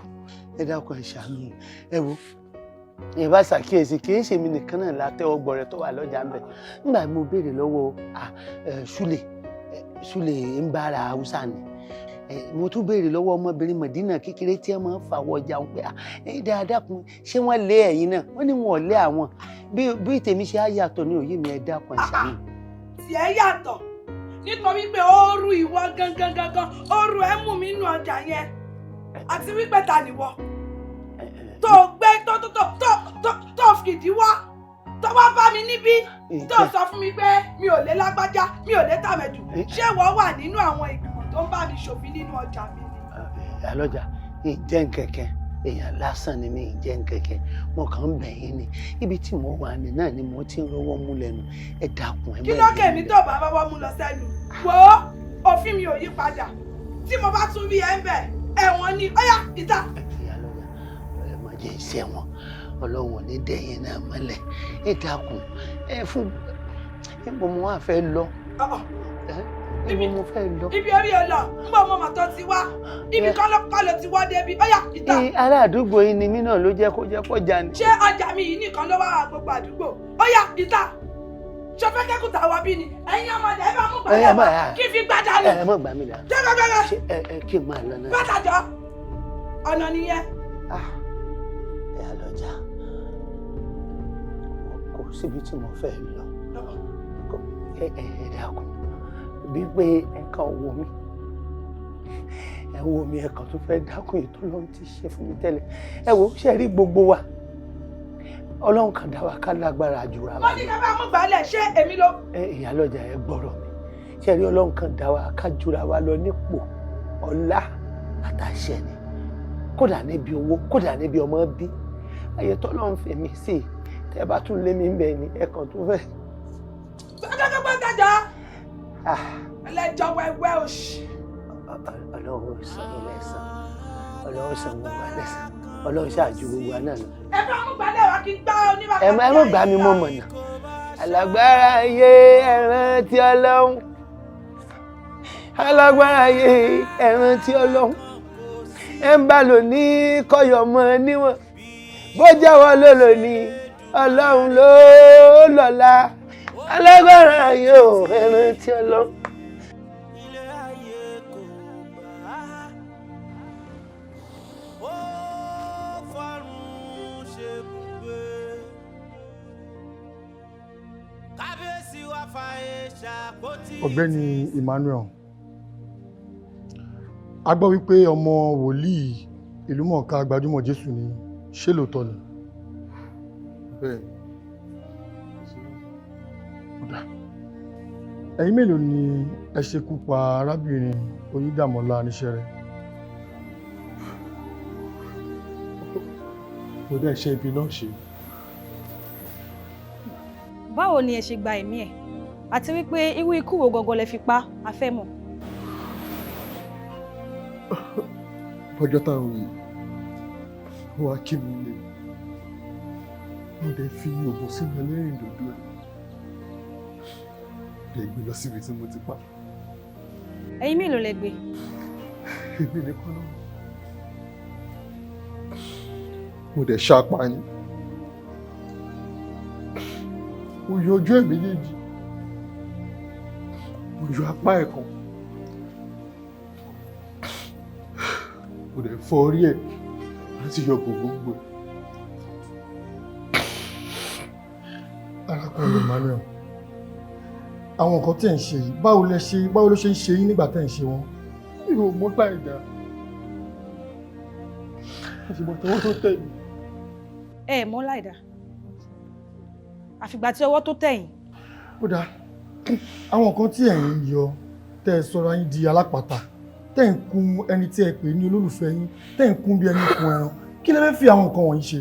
ẹ dákun ẹ ṣàánú. Ẹ wo ẹ bá ṣàkíyèsí, kì í ṣe mi nìkan náà látẹ́wọ́ gbọ́rẹ tó wà lọ́jà ń bẹ̀. Nígbà mo béèrè lọ́wọ́ Súlè ń bára Haúsá ni, mo tún béèrè lọ́wọ́ ọmọbìnrin Mọ̀dínà kékeré tí wọ́n máa ń fàwọ̀ ọjà wọn pé ẹ dáadáa kun, ṣé wọ́n lé ẹ̀yin náà? Wọ́n ní wọn ò lé àwọn. Bí tèmi ṣe á yàtọ̀ ní òye mi, ẹ dákun ẹ ṣàánú. Tiẹ̀ yàtọ̀ nítorí pé ó rú ìwọ gangan gangan, ó rú ẹ mú mi nínú ọjà yẹn, àti wípé ta nìwọ tó gbé tó tó tó tó tó fìdí wá, tó wá bá mi níbí, tó sọ fún mi pé mi ò lè lágbájá, mi ò lè tàmẹ̀dù. Ṣé ìwọ wà nínú àwọn ìgbìmọ̀ tó ń bá mi ṣòfin nínú ọjà mi ni? Ìyálọ́jà ìjẹ́ nkẹ̀kẹ́, èèyàn lásán ni mi, ìjẹ́ nkẹ̀kẹ́, mo kàn ń bẹ̀ yín ni. Ibi tí mo wà ní náà ni mo ti ń rọwọ́ mú lẹ́nu, ẹ dákun ẹ mọ́. Kí ló kè mí tó bá rọwọ́ mú lọ sẹ́nu? Wo òfin mi ò yí padà, tí mo bá tún rí ẹ ń bẹ̀, ẹ̀wọ̀n ni. Ó yá ìta. Ìyálọ́jà ẹ má jẹ́ iṣẹ́ wọn, Ọlọ́run ò ní dẹ̀yìn náà mọ́lẹ̀, ẹ dákun ẹ fún ibo mo wá fẹ́ lọ. Ibo mo fẹ́ lọ. Ibi orí ẹ lọ, ń bọ̀ mọ́ màtọ́ ti wá, ibi kan ló kọ́ ló ti wá débi, ó yá ìta. Ará àdúgbò yìí ni mí náà ló jẹ́ kó jẹ́ kó jà ní. Ṣé ọjà mi yìí nìkan ló wá gbogbo àdúgbò? Ó yá ìta. Ṣé fẹ́ kẹ́kùtà wa bí ni? Ẹ̀yin ọmọdé ẹ bá mú gbàdá wá kí n fi gbàdá nù. Ẹ mọ̀ gbà mí dà. Jẹ́gẹ́gẹ́gẹ́. Ṣé ẹ kí n máa lọ náà? Bàtàjọ́ ọ̀nà nìyẹn. Ìyálọ́jà kò síbi tí mo fẹ́ lọ. Ẹ ẹ dákun, bí pé ẹ kàn wò mí, ẹ wò mí, ẹ kàn tó fẹ́ dákun ètò Ọlọ́run ti ṣe fún mi tẹ́lẹ̀. Ẹ wo ṣe rí gbogbo wa, Ọlọ́run kan dá wa ká lágbára jùra wa. Wọ́n ní ká bá mú gbálẹ̀, ṣé èmi ló. Ẹ ìyálọ́jà ẹ gbọ́rọ̀ mi, ṣe rí Ọlọ́run kan dá wa ká jùra wa lọ nípò ọlá àtàṣẹ ni, kódà níbi owó, kódà níbi ọmọ bí ayé tọ́lọ́run fèmí sí i, tẹ́ bá tún lé mi ń bẹ̀ ni ẹ kàn tó fẹ́. Gbọ́dọ̀gbọ́dọ̀ dájọ́. Ẹlẹ́dàá. Ẹlẹ́jọ́ wẹ́wẹ́ òṣì. Ọlọ́run sọ ní lẹ́sàn, Ọlọ́run sọ gbogbo wa lẹ́sàn, Ọlọ́run ṣáàjú gbogbo wa náà lọ. Ẹ bá mú gbalẹ̀ wá kí n gbá oníbàbà. Ẹ má gbà mí mọ́ mọ̀nà. Alágbára ayé, ẹ rántí Ọlọ́run. Alágbára ayé, ẹ rántí Ọlọ́run. Ẹ ń bá lò ní kọyọ̀ mọ́ níwọ̀n. Bó jẹ́wọ́ ló lò ní Ọlọ́run ló lọ́la. Alágbára ayé ò, ẹ rántí Ọlọ́run. Ọ̀gbẹ́ni Emmanuel, a gbọ́ wípé ọmọ wòlíì ìlúmọ̀ọ́ká gbajúmọ̀ Jésù ni, ṣé lóòótọ́ ni? Bẹ́ẹ̀. Ẹ̀yin mélòó ni ẹ ṣekú pa arábìnrin Oyíndàmọ́lá Aníṣẹ́rẹ́? Mo dá iṣẹ́ ibi náà ṣe. Báwo ni ẹ ṣe gba ẹ̀mí ẹ̀, àti wípé irú ikú wo gangan lẹ fi pa á, fẹ́ mọ̀. Lọ́jọ́ táwọn yìí wá kí mi lè, mo dẹ̀ fi oògùn sínú ẹlẹ́rìndòdò ẹ̀, dẹ̀ gbé lọ síbi tí mo ti pa. Ẹ̀yin mélòó lẹ gbé? Èmi nìkan náà. Mo dẹ̀ ṣàpá ni. Mo yọ ojú ẹ̀ méjèèjì, mo yọ apá ẹ̀ kan, mo dẹ̀ fọ́ orí ẹ̀ láti yọ gbogbogbò ẹ̀. Arákùnrin Emmanuel, àwọn nǹkan tí ẹ̀ ń ṣe yìí, báwo lẹ ṣe, báwo ló ṣe ń ṣe yín nígbà tẹ́ ẹ̀ ń ṣe wọ́n? Mi ò mọ̀ láì dá, àṣùgbọ́n tọwọ́ tó tẹ̀ mí. Ẹ ẹ̀ mọ̀ láìda, àfìgbà tí ọwọ́ tó tẹ̀ yín. Ó dáa, àwọn nǹkan tí ẹ̀ ń yọ, tẹ́ ẹ sọra yín di alápàtà, tẹ́ ẹ̀ ń kun ẹni tí ẹ pè ní olólùfẹ́ yín, tẹ́ ẹ̀ ń kun bí ẹni kun ẹran, kí lẹ fẹ́ fi àwọn nǹkan wọ̀nyí ṣe?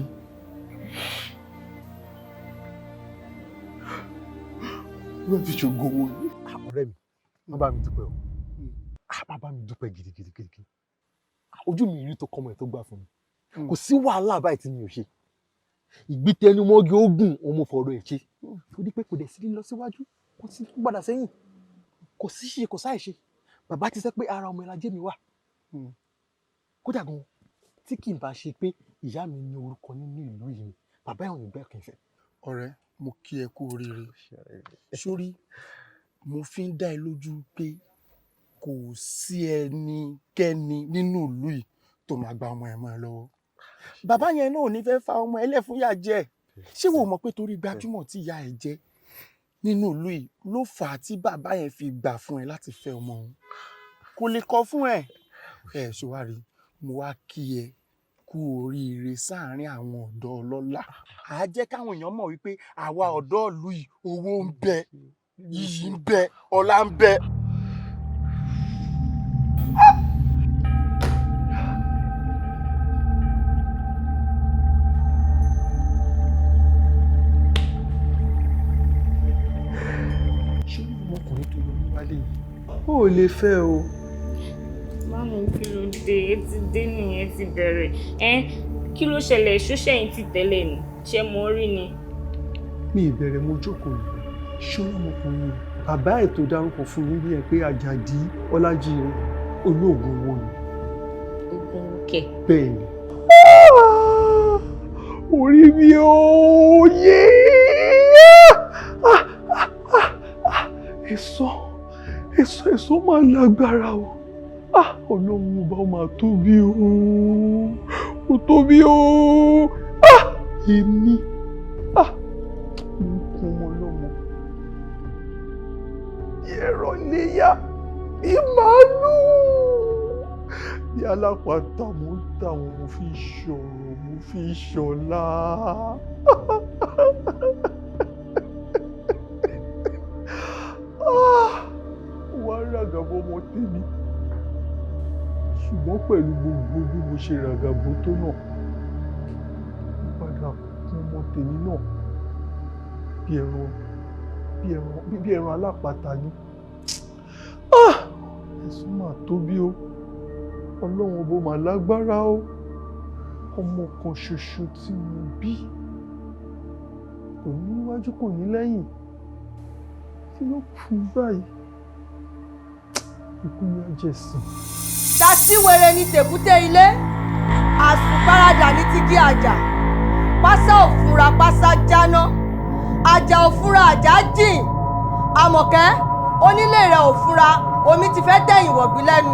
Wọ́n fi ṣògo owó ni. Ọ̀rẹ́ mi, má bá mi dúpẹ́ o, má bá mi dúpẹ́ gidigidi gidigidi. Ojú mi rí tó kọ́mọ ẹ̀ tó gbà fún mi. Kò sí wàhálà báyìí tí mi ò ṣe. Ìgbítẹnumọ́gi ogun òun mo fọ̀rọ̀ ẹ̀ ṣe. Torí pé kò dẹ̀ sí lílọ síwájú, kò sí padà sẹ́yìn, kò sí ṣe kò sáì ṣe. Bàbá ti sẹ́ pé ara ọmọ ẹlajẹ́ mi wà. Kódà gan, tí kì í bá ṣe pé ìyá mi ní orúkọ nínú ìlú yìí, bàbá ẹ̀ ò ní gbẹ́ kí n fẹ́. Ọ̀rẹ́, mo kí ẹ kú oríire. Sórí, mo fi ń dá ẹ lójú pé kò sí ẹnikẹ́ni nínú ìlú yìí tó máa gba ọmọ ẹ mọ́ ẹ lọ́wọ́. Bàbá yẹn náà ò ní fẹ́ fa ọmọ ẹlẹ́fúnyà jẹ. Ṣé wo mọ̀ pé torí gbajúmọ̀ tí ìyá ẹ jẹ́ nínú ìlú yìí ló fà á tí bàbá yẹn fi gbà fún ẹ láti fẹ́ ọmọ òun? Kò lè kọ̀ fún ẹ. Ẹ ṣòwárí, mo wá kí ẹ kú oríire sáàárín àwọn ọ̀dọ́ ọlọ́lá. À á jẹ́ káwọn èèyàn mọ̀ wípé àwa ọ̀dọ́ ìlú yìí, owó ń bẹ, iyì ń bẹ, ọlá ń bẹ. Ṣé ọmọkùnrin tó lọ mú wálé yìí ó lè fẹ́ o? Mami, kí ló dé? Ẹ ti dé nìyẹn, ti bẹ̀rẹ̀. Ẹ kí ló ṣẹlẹ̀? Ṣóṣẹ́yìn ti tẹ́lẹ̀ ni? Ṣé mo rí ni? Mi ìbẹ̀rẹ̀ mo jókòó yìí. Ṣé ọmọkùnrin yìí, bàbá ẹ̀ tó dárúkọ fún mi bí ẹ pé Àjàdí Ọlájíire olóògùn owó ni? Oògùn kẹ̀. Bẹ́ẹ̀ ni. Orí mi ò yé. Èso èso èso máa lágbára o. Ọlọ́run ọba, ó máa tóbi o, ó tóbi o. Èmi mo ń kun ọmọ ọlọ́mọ ẹ̀rọ léyà bí màálù bí alápàtà, mo ń tà wọn, mo fi ṣòro, mo fi ṣọlá. Wàá ràgàbọ̀ ọmọ tèmi, ṣùgbọ́n pẹ̀lú gbogbo bí mo ṣe ràgàbọ̀ tó náà, mo padà kún ọmọ tèmi náà bí ẹran, bí ẹran, bí ẹran alápatà ni. Ẹ̀sìn mà tóbi o, Ọlọ́run bó mà lágbára o. Ọmọ kan ṣoṣo tí mo bí kò ní níwájú kò ní lẹ́yìn, kí ló kù báyìí? Ikú ni ajẹ̀sìn. Tàṣíwèrè ní tèkúté ilé, àsùnparadà ní ti gí àjà, pásá òfúnra pásá jáná, àjà òfúnra àjà jìn. Àmọ̀kẹ́, onílé rẹ̀ òfúnra, omi ti fẹ́ tẹ̀yìn wọ̀gbìn lẹ́nu.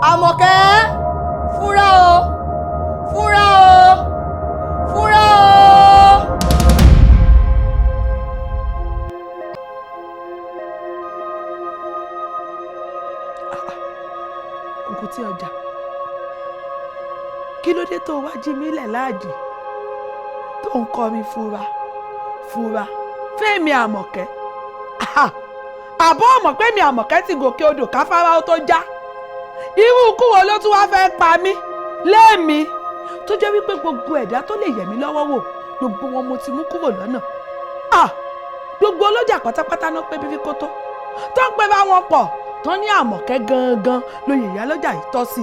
Àmọ̀kẹ́, fúnra o, fúnra o, fúnra o. Kùkùté ọjà, kí ló dé tó wá jí mi lẹ̀ láàjì tó ń kọ́ mi fura fura fẹ́mi Àmọ̀kẹ́? Àbọ̀ ọmọ pé mi Àmọ̀kẹ́ ti gòkè odò káfárá ó tó já. Irú ikú wo ló tún wá fẹ́ pa mí lẹ́ẹ̀mí tó jẹ́ wípé gbogbo ẹ̀dá tó lè yẹ̀ mí lọ́wọ́ wò, gbogbo wọn mo ti mú kúrò lọ́nà. Gbogbo ọlọ́jà pátápátá náà pé bíbí kótó tó ń pè bá wọn pọ̀ tán ní Àmọ̀kẹ́ gangan lóye ìyálọ́jà yìí tọ́ sí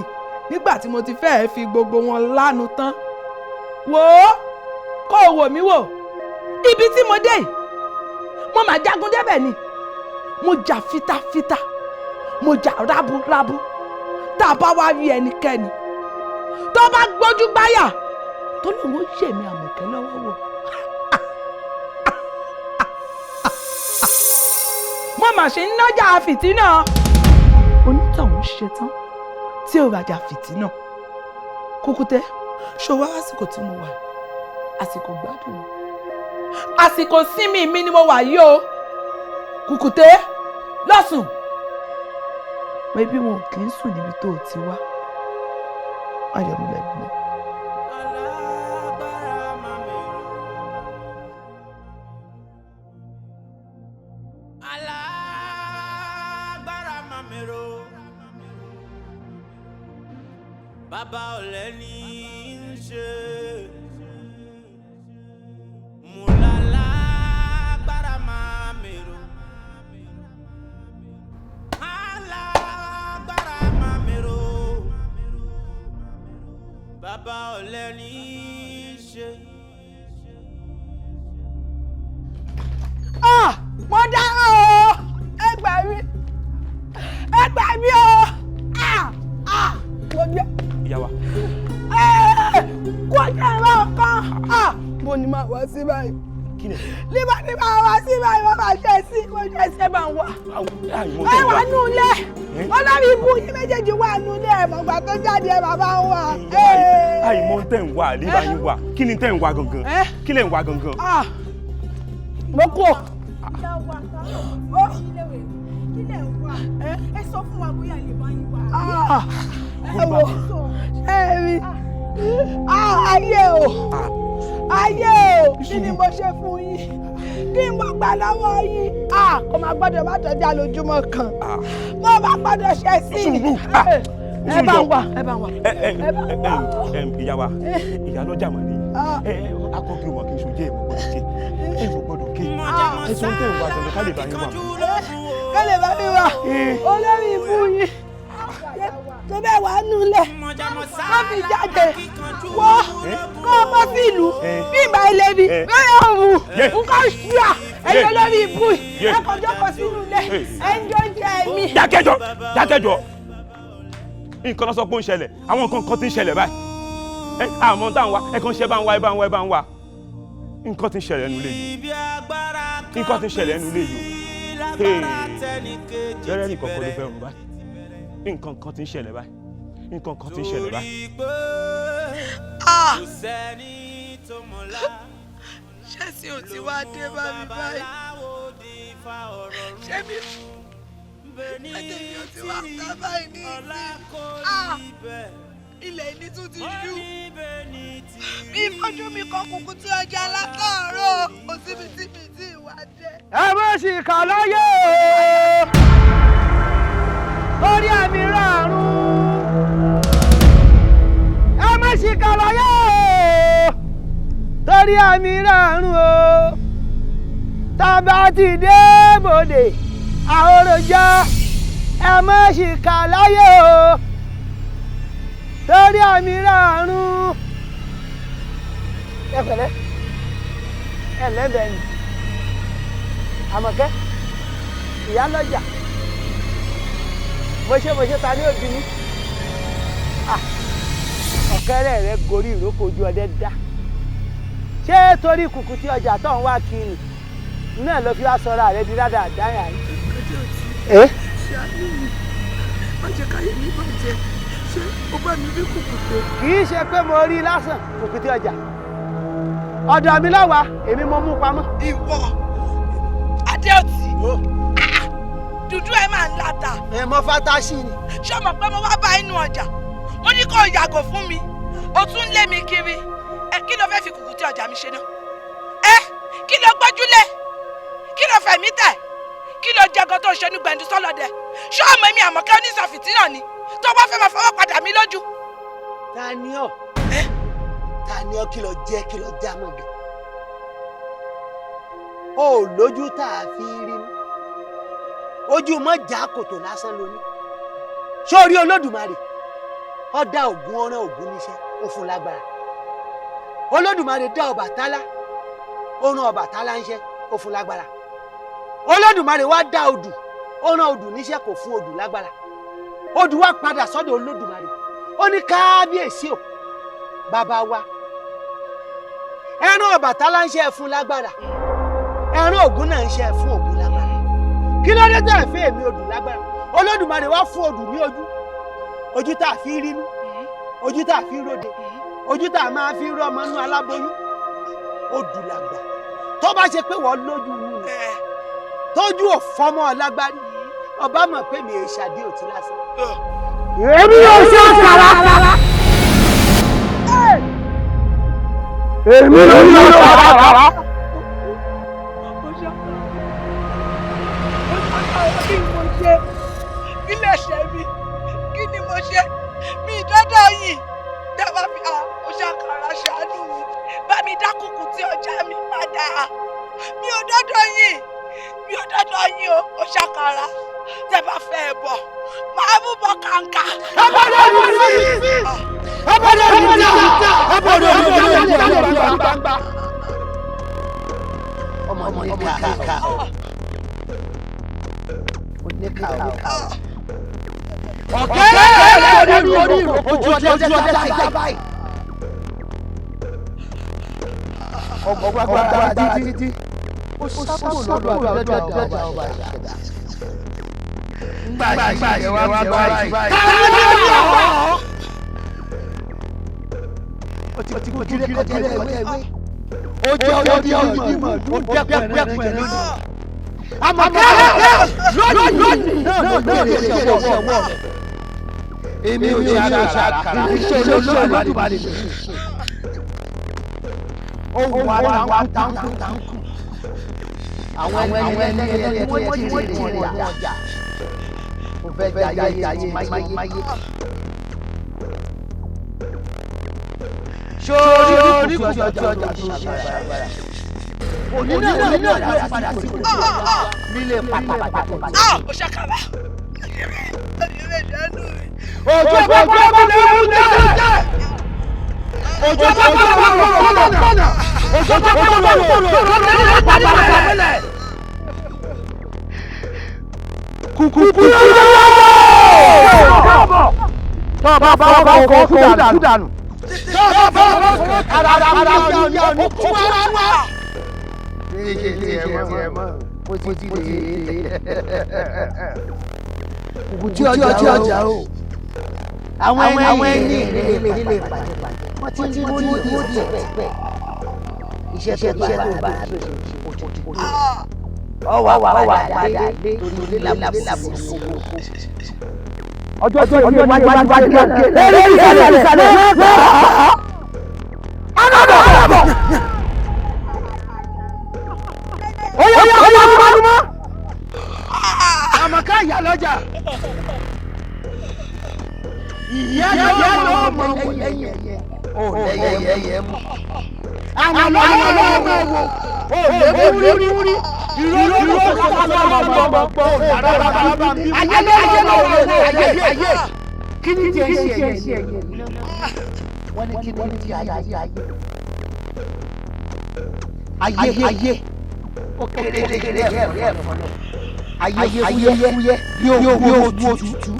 nígbà tí mo ti fẹ́ẹ́ fi gbogbo wọn lánu tán. Wò ó, kó o wò mí wò, ibi tí mo dé yìí mo mà jagun débẹ̀ ni. Mo jà fitafita, mo jà rábúrábú. Tá a bá wá rí ẹnikẹ́ni tó bá gbójú gbáyà tó lòun ó yẹ̀mí Àmọ̀kẹ́ lọ́wọ́ wò, mo mà ṣe ń nájà fìtínà. Onítọ̀hún ṣetán tí ò rajà fìtínà. Kúkúté, ṣó wá àsìkò tí mo wà, àsìkò gbádùn ni, àsìkò sinmi mi ni mo wà yìí o. Kùkùté, lọ́sùn pé bí wọn ò kì í sùn níbi tó o ti wá, ayọ̀mílẹ̀ mọ́. Alágbára máa mèrò, bàbá ọ̀lẹ ní í ṣe. Mùlálá agbára máa mèrò. Alágbára máa mèrò, bàbá ọ̀lẹ ní í ṣe. Ah! Mo dáràn o! Ẹ gbà mí! Ẹ gbà mí o! Ah! Ah! Mo dé. Ìyá wa. Kó jẹ́ ìwà ọ̀kan. Ah! Mo ní máa wá sí báyìí. Nígbà tí màá wá sí báyìí, wọ́n máa ṣe sí, mo ṣe ṣe máa wà. Ẹ wà nù ilé. Olórí ibú yín méjèèjì wà nù ilé, ẹ̀mọ̀gbà tó jáde ẹ̀ bàbá ń wà. Àìmọ̀ tẹ̀ ń wà, àlébà yín wà. Kí ni tẹ̀ ń wà gangan? Kí lẹ̀ ń wà gangan? Mo kú o. Ẹ sọ fún wa bóyá lè bá yín wá. Ẹ wo, ẹ rí, ayé o, ayé o, kí ni mo ṣe fún yín? Kí n mo gbà lọ́wọ́ yín? Kò máa gbọ́dọ̀ má tọ́jà lójúmọ́ kan. Mo máa gbọ́dọ̀ ṣe sí i. Ẹ bá ń wà, ẹ bá ń wà. Ìyá wa, ìyá lọ́jà mà ní. Akọ́bí wọn kì í ṣojú ẹ̀ mọ̀ gbọ́dọ̀ ké. Ẹ mọ̀ gbọ́dọ̀ ké. Ẹ sọ tẹ̀ ń wá gangan ká lè bá yín wà. Ká lè bá mi wà. Olórí ibú yín tó bẹ́ẹ̀ wà nulẹ̀ wọ́n fi jáde wọ́ kọ́ ọmọ sí ìlú bí ìgbà ilé ni bẹ́ẹ̀ ọ̀hún nǹkan ṣùà ẹ̀yọ́ olórí ibú yìí ẹ kàn jókòó sínú ilé ẹ̀ ń jọ jẹ ẹ̀mí. Dákẹ́jọ́, dákẹ́jọ́, nǹkan lọ sọ pé ó ń ṣẹlẹ̀, àwọn nǹkan kan ti ń ṣẹlẹ̀ báyìí. Àmọ́ tá à ń wá ẹ kàn ṣe bá ń wá ẹ bá ń wá ẹ bá ń wá. Nǹkan ti ń ṣẹlẹ̀ nínú ilé yìí, nǹkan ti ń ṣẹlẹ̀ nínú ilé yìí o. Bẹ́rẹ̀ nìkan kọ́ ló fẹ́ rún báyìí. Nǹkan kan ti ń ṣẹlẹ̀ báyìí, nǹkan kan ti ń ṣẹlẹ̀ báyìí. Ṣé sí ò ti wá dé bá mi báyìí? Ṣé mi àtẹ̀mí ò ti wá tá báyìí ní ìsìn? Ilẹ̀ ìní tún ti ṣú. Bí ìfọ́jú mi kan kúkú tí ọjà látàárọ̀, kò síbi tí mi ti wá dé. Ẹ má sì kà láyé o, torí àmì ràrùn. Ẹ má sì kà láyé o, torí àmì ràrùn o. Tá a bá ti dé bòde àhóròjọ, Ẹ má ṣìkà láyé o, torí àmì ràrùn. Ẹ pẹ̀lẹ́, ẹ lẹ́bẹ̀ẹ́ ni. Àmọ̀kẹ́, ìyálọ́jà, mo ṣe ta ní òbí mi. Ọ̀kẹ́rẹ́ rẹ gorí ìrókò ojú ọdẹ dá. Ṣé torí kùkù tí ọjà tó ń wá kiri náà ló fi wá sọra rẹ di dáadáa yà yìí? Ṣàánú mi, má jẹ́ káyé mi bàjẹ́. Ṣé o bá mi rí kùkùté? Kì í ṣe pé mo rí lásán kùkùté ọjà. Ọ̀dọ̀ mi lọ́wọ́, èmi mo mú pamọ́. Ìwọ Adéòtí, dúdú ẹ máa ń láta. Ẹ mọ fátásì ni. Ṣé o mọ̀ pé mo wá bá inú ọjà? Mo ní kó yàgò fún mi, o tún ń lé mi kiri. Ẹ kí ló fẹ́ fi kùkùté ọjà mi ṣe náà? Ẹ kí ló gbójúlé? Kí ló fẹ̀mí tẹ̀? Kí ló jẹ gan tó ṣe ní gbẹ̀ndú sọ́lọ́dẹ? Ṣé ọmọ mi Àmọ̀kẹ́ oníṣàfìtì náà ni tó wá fẹ́ máa fọwọ́ padà mí lójú? Ta ni ọ́? Ta ni ọ́? Kí ló jẹ́, kí ló já mọ́ gan? O ò lójú tá a fi rí mú. Ojú mọ́ já kòtò lásán lóní. Ṣé o rí Olódùmarè? Ó dá Ògún, ọ̀ràn Ògún níṣẹ́, ó fún lágbára. Olódùmarè dá Ọbàtálá, ó rán Ọbàtálá níṣẹ́, ó fún lágbára. Olódùmarè wá dá Odù, ó rán Odù níṣẹ́, kò fún Odù lágbára. Odù wá padà sọ́dọ̀ Olódùmarè, ó ní kábíyèsí o, bàbá wa, ẹ rán Ọbàtálá níṣẹ́, fún lágbára, ẹ rán Ògún náà níṣẹ́, fún Ògún lágbára. Kí ló dé tẹ̀ fẹ́ èmi Odù lágbára? Olódùmarè wá fún Odù ní ojú, ojú tá a fi rínú, ojú tá a fi róde, ojú tá a máa fi rọ ọmọ inú aláboyún. Odù làgbà. Tó bá ṣe pé wọ́n lójú inú ni, tójú ò fọmọ lágbárí, ọba mọ̀ pé mi èṣà dé òtí lásán. Èmi ò ṣe àkàrà. Èmi ò ṣe àkàrà. Kí ni mo ṣe? Kí lè ṣe mí? Kí ni mo ṣe? Mi dọ́dọ̀ yìí. Dábàá fi ó ṣàkàrà ṣàánú mi. Bá mi dá kùkù tí ọjà mi padà. Mi ò dọ́dọ̀ yìí. Mi ò dọ́dọ̀ yín o, ó ṣàkàrà. Tẹ́ bá fẹ́ ẹ bọ̀, màá mú bọ̀ kàǹkà. Ẹ bá dé ní sí. Ẹ bá dé ní sí. Ẹ bá dé ní sí. Ọmọ ní ká oníkà o. Ọ̀kẹ́rẹ́ rẹ̀ lórí ìrókò ojú ọjọ́ tẹ́ báyìí. Ọgbàgbà títí ó sábò lọ́dọ̀ àbẹ̀dọ̀ ọba ìṣẹ̀dá. Ngbà yìí wá báyìí. Ó ti kú kiri kọjá ìwé. Ó jẹ́ ọdí ọdí ó dẹ́kun ẹ̀rẹ́ jẹ lónìí. Àmọ̀kẹ́ lónìí náà ló bẹ̀rẹ̀ iṣẹ́ ọwọ́ rẹ̀. Èmi ò ṣe àkàrà, iṣẹ́ Olódùmarè lè ṣe. Ó wà táǹkù táǹkù. Àwọn ẹni ẹni tí wọ́n ti rí wọn ọjà. Mo fẹ́ jayé jayé máyé. Sórí kùtù ọjà tó ṣe àgbàrá. Òní náà ló padà sí kùtù nílé pátápátá. Ó ṣàkàrà. Ojú bá bá bá lè mú jẹ́. Ojú bá bá bá lè mú jẹ́. Ojú bá bá bá lè mú jẹ́. Kùkù lọ́wọ́. Tọ́ bá bá bá kọ́ kú dànù. Tọ́ bá bá bá ara ara yá ni kú wá. Ṣé tiẹ̀ mọ́? Mo ti dé. Kùkù tí ọjà o. Àwọn ẹni ilé ìpàdé wọ́n ti mú ní ìdí pẹ́. Iṣẹ́ tó bá ṣe ọwọ́ padà dé torí ilé làbò sóko. Ọjọ́ tí wájú wájú eré ìsàlẹ̀ ìsàlẹ̀ ọ̀nàbọ̀ ọ̀nàbọ̀. Oyè oyè oyè mọ́. Àmọ̀ká ìyá lọ́jà. Ìyá lọ́jà ló mọ̀ lẹ́yìn ẹ̀yẹ. Ó lẹ́yìn ẹ̀yẹ mọ̀. Àwọn lọ́wọ́ lọ́wọ́ wò. Òlékúrí ayé ayé ayé kí ni tiẹ̀ ṣe ẹ̀yẹ wọ́n ní kí ni ti ayé ayé ayé ayé ó kéré kéré ẹ̀rọ ayé fúyẹ́ bí owó tútù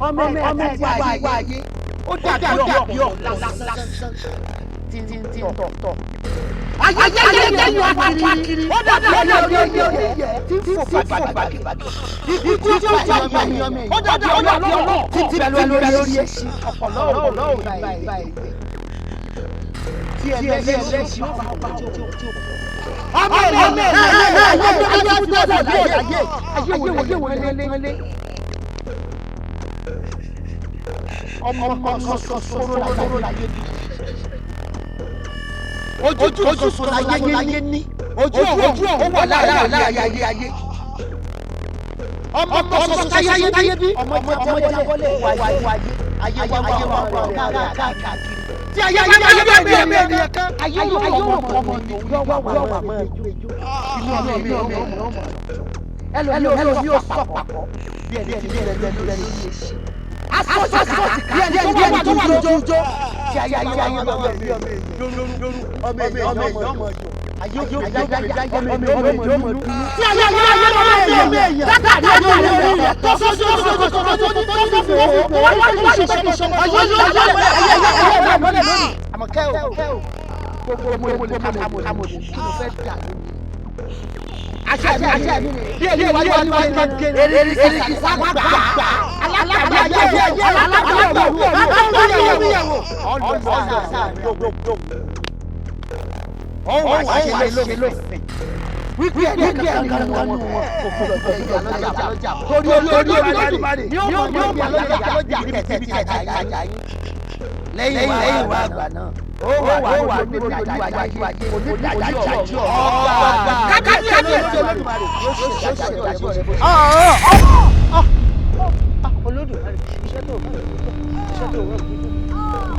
ọmọ ẹ̀ ti wá ayé ó dàbí ọ̀pọ̀ lásán tí tọ̀ tọ̀. Ayé ayé tẹ̀yìn wá kiri ó dàbí ọ̀yẹ́ tí ń fò fàgìfàgì. Ikú tí ó jẹ́ ọmọ ẹ̀yìn ó dàbí ọlọ́ọ̀ tí ti bẹ̀ lórí ẹṣin ọ̀pọ̀lọ́ ọ̀pọ̀lọ́ ò bá ẹ̀ tí ẹlẹ́ṣin ó bá ọba tí ó ọmọ ẹ̀ ọmọ ẹ̀ ayé ayé ayé ayé wo lé ọmọ kan ṣoṣo láyé bí ojú ṣoṣo láyé ní ojú ọ̀hún wà láàrin ayé ayé ọmọ kan ṣoṣo táyé bí ọmọ jábọ́lẹ̀ wáyé ayé wá wá wá káàkiri tí ayé ayé ayé bá bẹ̀rẹ̀ mẹ́rin kan ayé yóò kọ́ ọmọ tó yọ wá wá wá mọ́ inú ọmọ mi ọmọ ọmọ ẹlòmí yóò sọ papọ̀ bí ẹni tí bí ẹni tí bí ẹni tí asọ́sì bí ẹni tó wà lójó tí ayé ayé ayé bá bẹ̀rẹ̀ ọmọ èmi ọmọ ọmọ ayé yóò ayé ayé ọmọ èmi ọmọ ọmọ tí ayé ayé ayé bá bẹ̀rẹ̀ látàrí ayé orí rẹ̀ tó sọ́sọ́ tó tó tó tó tó tó tó wá wá ní ṣe ṣe ayé ayé ayé ayé ayé mọ́lẹ̀ lónìí. Àmọ́ kẹ́ o gbogbo mo lè kàmò kí ló fẹ́ dà lónìí. Àṣẹ àṣẹ mi ni bí ẹni wáyé wáyé wáyé erigi sábà gbà alákàtà ayé ayé alákàtà ọ̀hún àṣẹ lófin wípé ẹni kankan nù wọn kò gbọdọ̀ jẹ ìyálọ́jà torí Olódùmarè ni ó mọ̀ ìyálọ́jà tẹ̀tẹ̀ tẹ̀tẹ̀ àjà yín lẹ́yìn wá àgbà náà ó wà ní onídàájọ́ onídàájọ́ ọba kábíyèsí Olódùmarè yóò ṣe ìdájọ́ rẹ̀ bó ṣe. Olódùmarè iṣẹ́ tó rán mi iṣẹ́ tó rán mi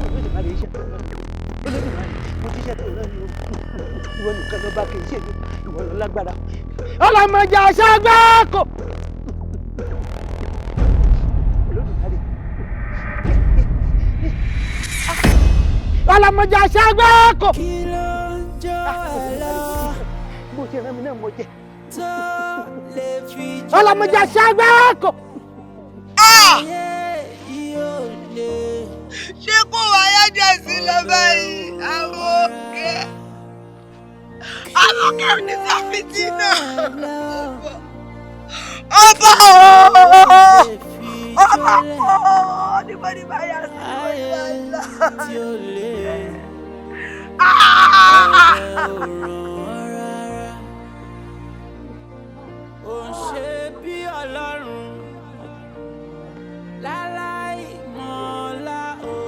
Olódùmarè iṣẹ́ tó rán mi Olódùmarè mo ti iṣẹ́ tó rán mi o ìwọ nìkan ló bá kì í ṣe mi ìwọ ló lágbára ọlọmọdé aṣágbáko. Olódùmarè ọlọmọdé aṣágbáko. Kí ló ń jó ẹ lọ? Bó ṣe rán mi náà mo jẹ. Tó lè fi jó ọlọmọdé aṣágbáko. Ayé yóò lè. Ṣé kò wáyé jẹ́ sí lọ báyìí? Àmọ̀kẹ́. Àmọ̀kẹ́ ò ní sọ́fìtì náà. Ọba ooo! Ọba ooo! Níbo ni màá yà sí? Níbo ni màá lọ? Tí ó lè. Ó ń ṣe bí Ọlọ́run láláì mọ̀ọ́lá o.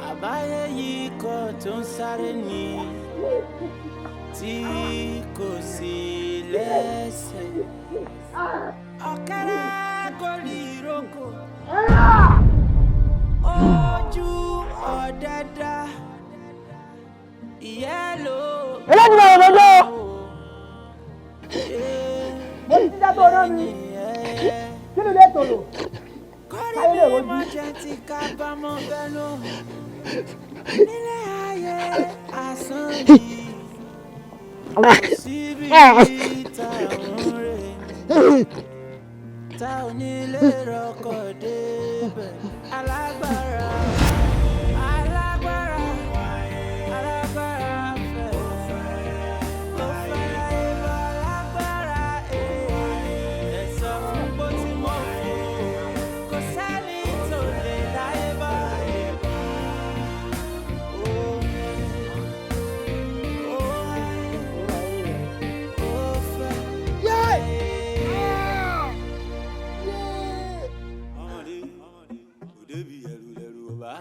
Àbáyé yìí kọ́ tó ń sáré ni tí kò sí lẹ́sẹ̀. Ọ̀kẹ́rẹ́ kò rí ìrókò. Ojú ọ̀dẹ̀dá ìyẹ́ ló. Olódùmarè lọ́jọ́. Mo ti dá tó rán mi. Kí ló dé tòlò? Káyé lè rojú. Nílé ayé asán ni kò síbi tá ò ń rè tá ò ní lè rọkọ̀ débẹ̀. Alágbára alágbára alágbára fẹ́ ó fẹ́ ibà alágbára ẹ̀ sọ fún bó ti mọ̀ kò sẹ́ni tó lè láyé bá. Ọmọdé kò débi ẹrù lẹrù ọba.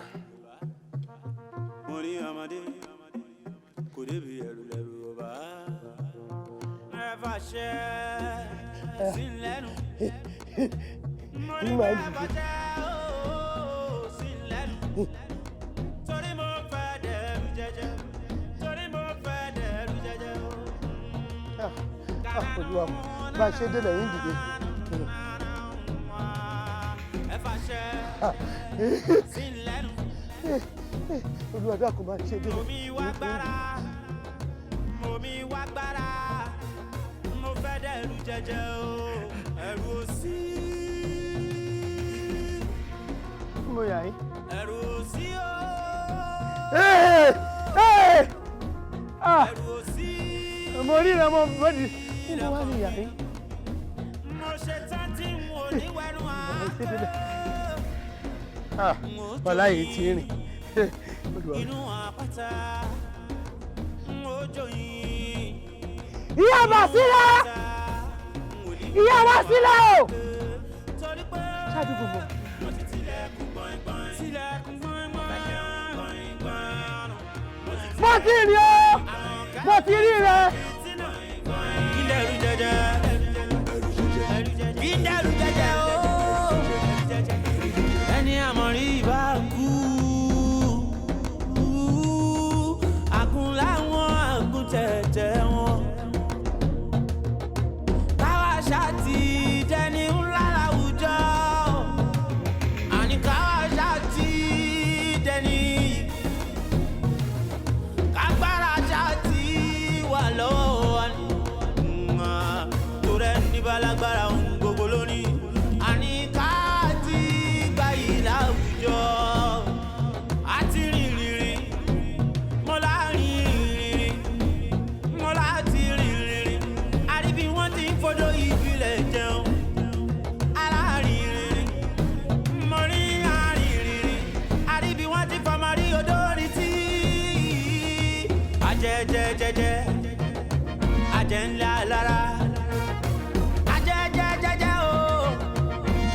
Mo ní ọmọdé kò débi ẹrù lẹrù ọba. Ẹ fàṣẹ sí lẹ́nu. Mo ní ẹ fàṣẹ ooo sí lẹ́nu. Torí mo fẹ́ dẹrù jẹjẹ. Olúwa, bá a ṣe délẹ̀ yín dìde. Olúwa dákun, bá a ṣe délẹ̀. Omi wá gbára, omi wá gbára, mo fẹ́ dẹ̀rù jẹjẹ o, ẹ̀rù ò sí. Mo yà yín. Ẹ̀rù ò sí o. Ẹ̀rù ò sí. Mo rí ìrànmọ́ bọ́dì nínú wá ní ìyá yín. Mo ṣe tán tí n ò ní wẹnu àáké. Bọ́lá yìí ti rìn. Inú àpáta n ò jòyìn. Ìyá Bàsírà, ìyá Wásílà o. Ṣáàjú gbogbo. Mo ti rí o, mo ti rí rẹ. Kí dẹrù jẹjẹ, kí dẹrù jẹjẹ o. Ẹni àmọ̀rí bá kú, àgùn láwọn àgùn tẹ̀tẹ̀ wọn. Káwa ṣáàtì dẹni ńlá láwùjọ. Àní káwa ṣáàtì dẹni. Kágbára ṣáàtì wà lọ́wọ́ wa ni. Torí ẹni bá lágbára ohun gbogbo lónìí. Àní ká ti gbayì láwùjọ. A ti rìn rìnrìn, mo lá rìn rìnrìn, mo lá ti rìn rìnrìn. A rí bí wọ́n ti ń fọdọ̀ ìbílẹ̀ jẹun. Alárin rìnrìn, mo rí àrìn rìnrìn. A rí bí wọ́n ti fọmọ rí odó rí tí. Ajẹjẹjẹjẹ, ajẹ ńlá lára. Ajẹjẹjẹjẹ o,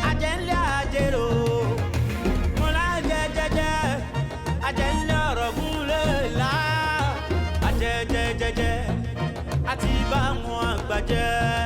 ajẹ ńlá ajérò. Mo lájẹjẹjẹ, ajẹ ńlá ọ̀rọ̀ gúnlẹ̀ là. Ajẹjẹjẹjẹ, àti bá wọn àgbà jẹ́.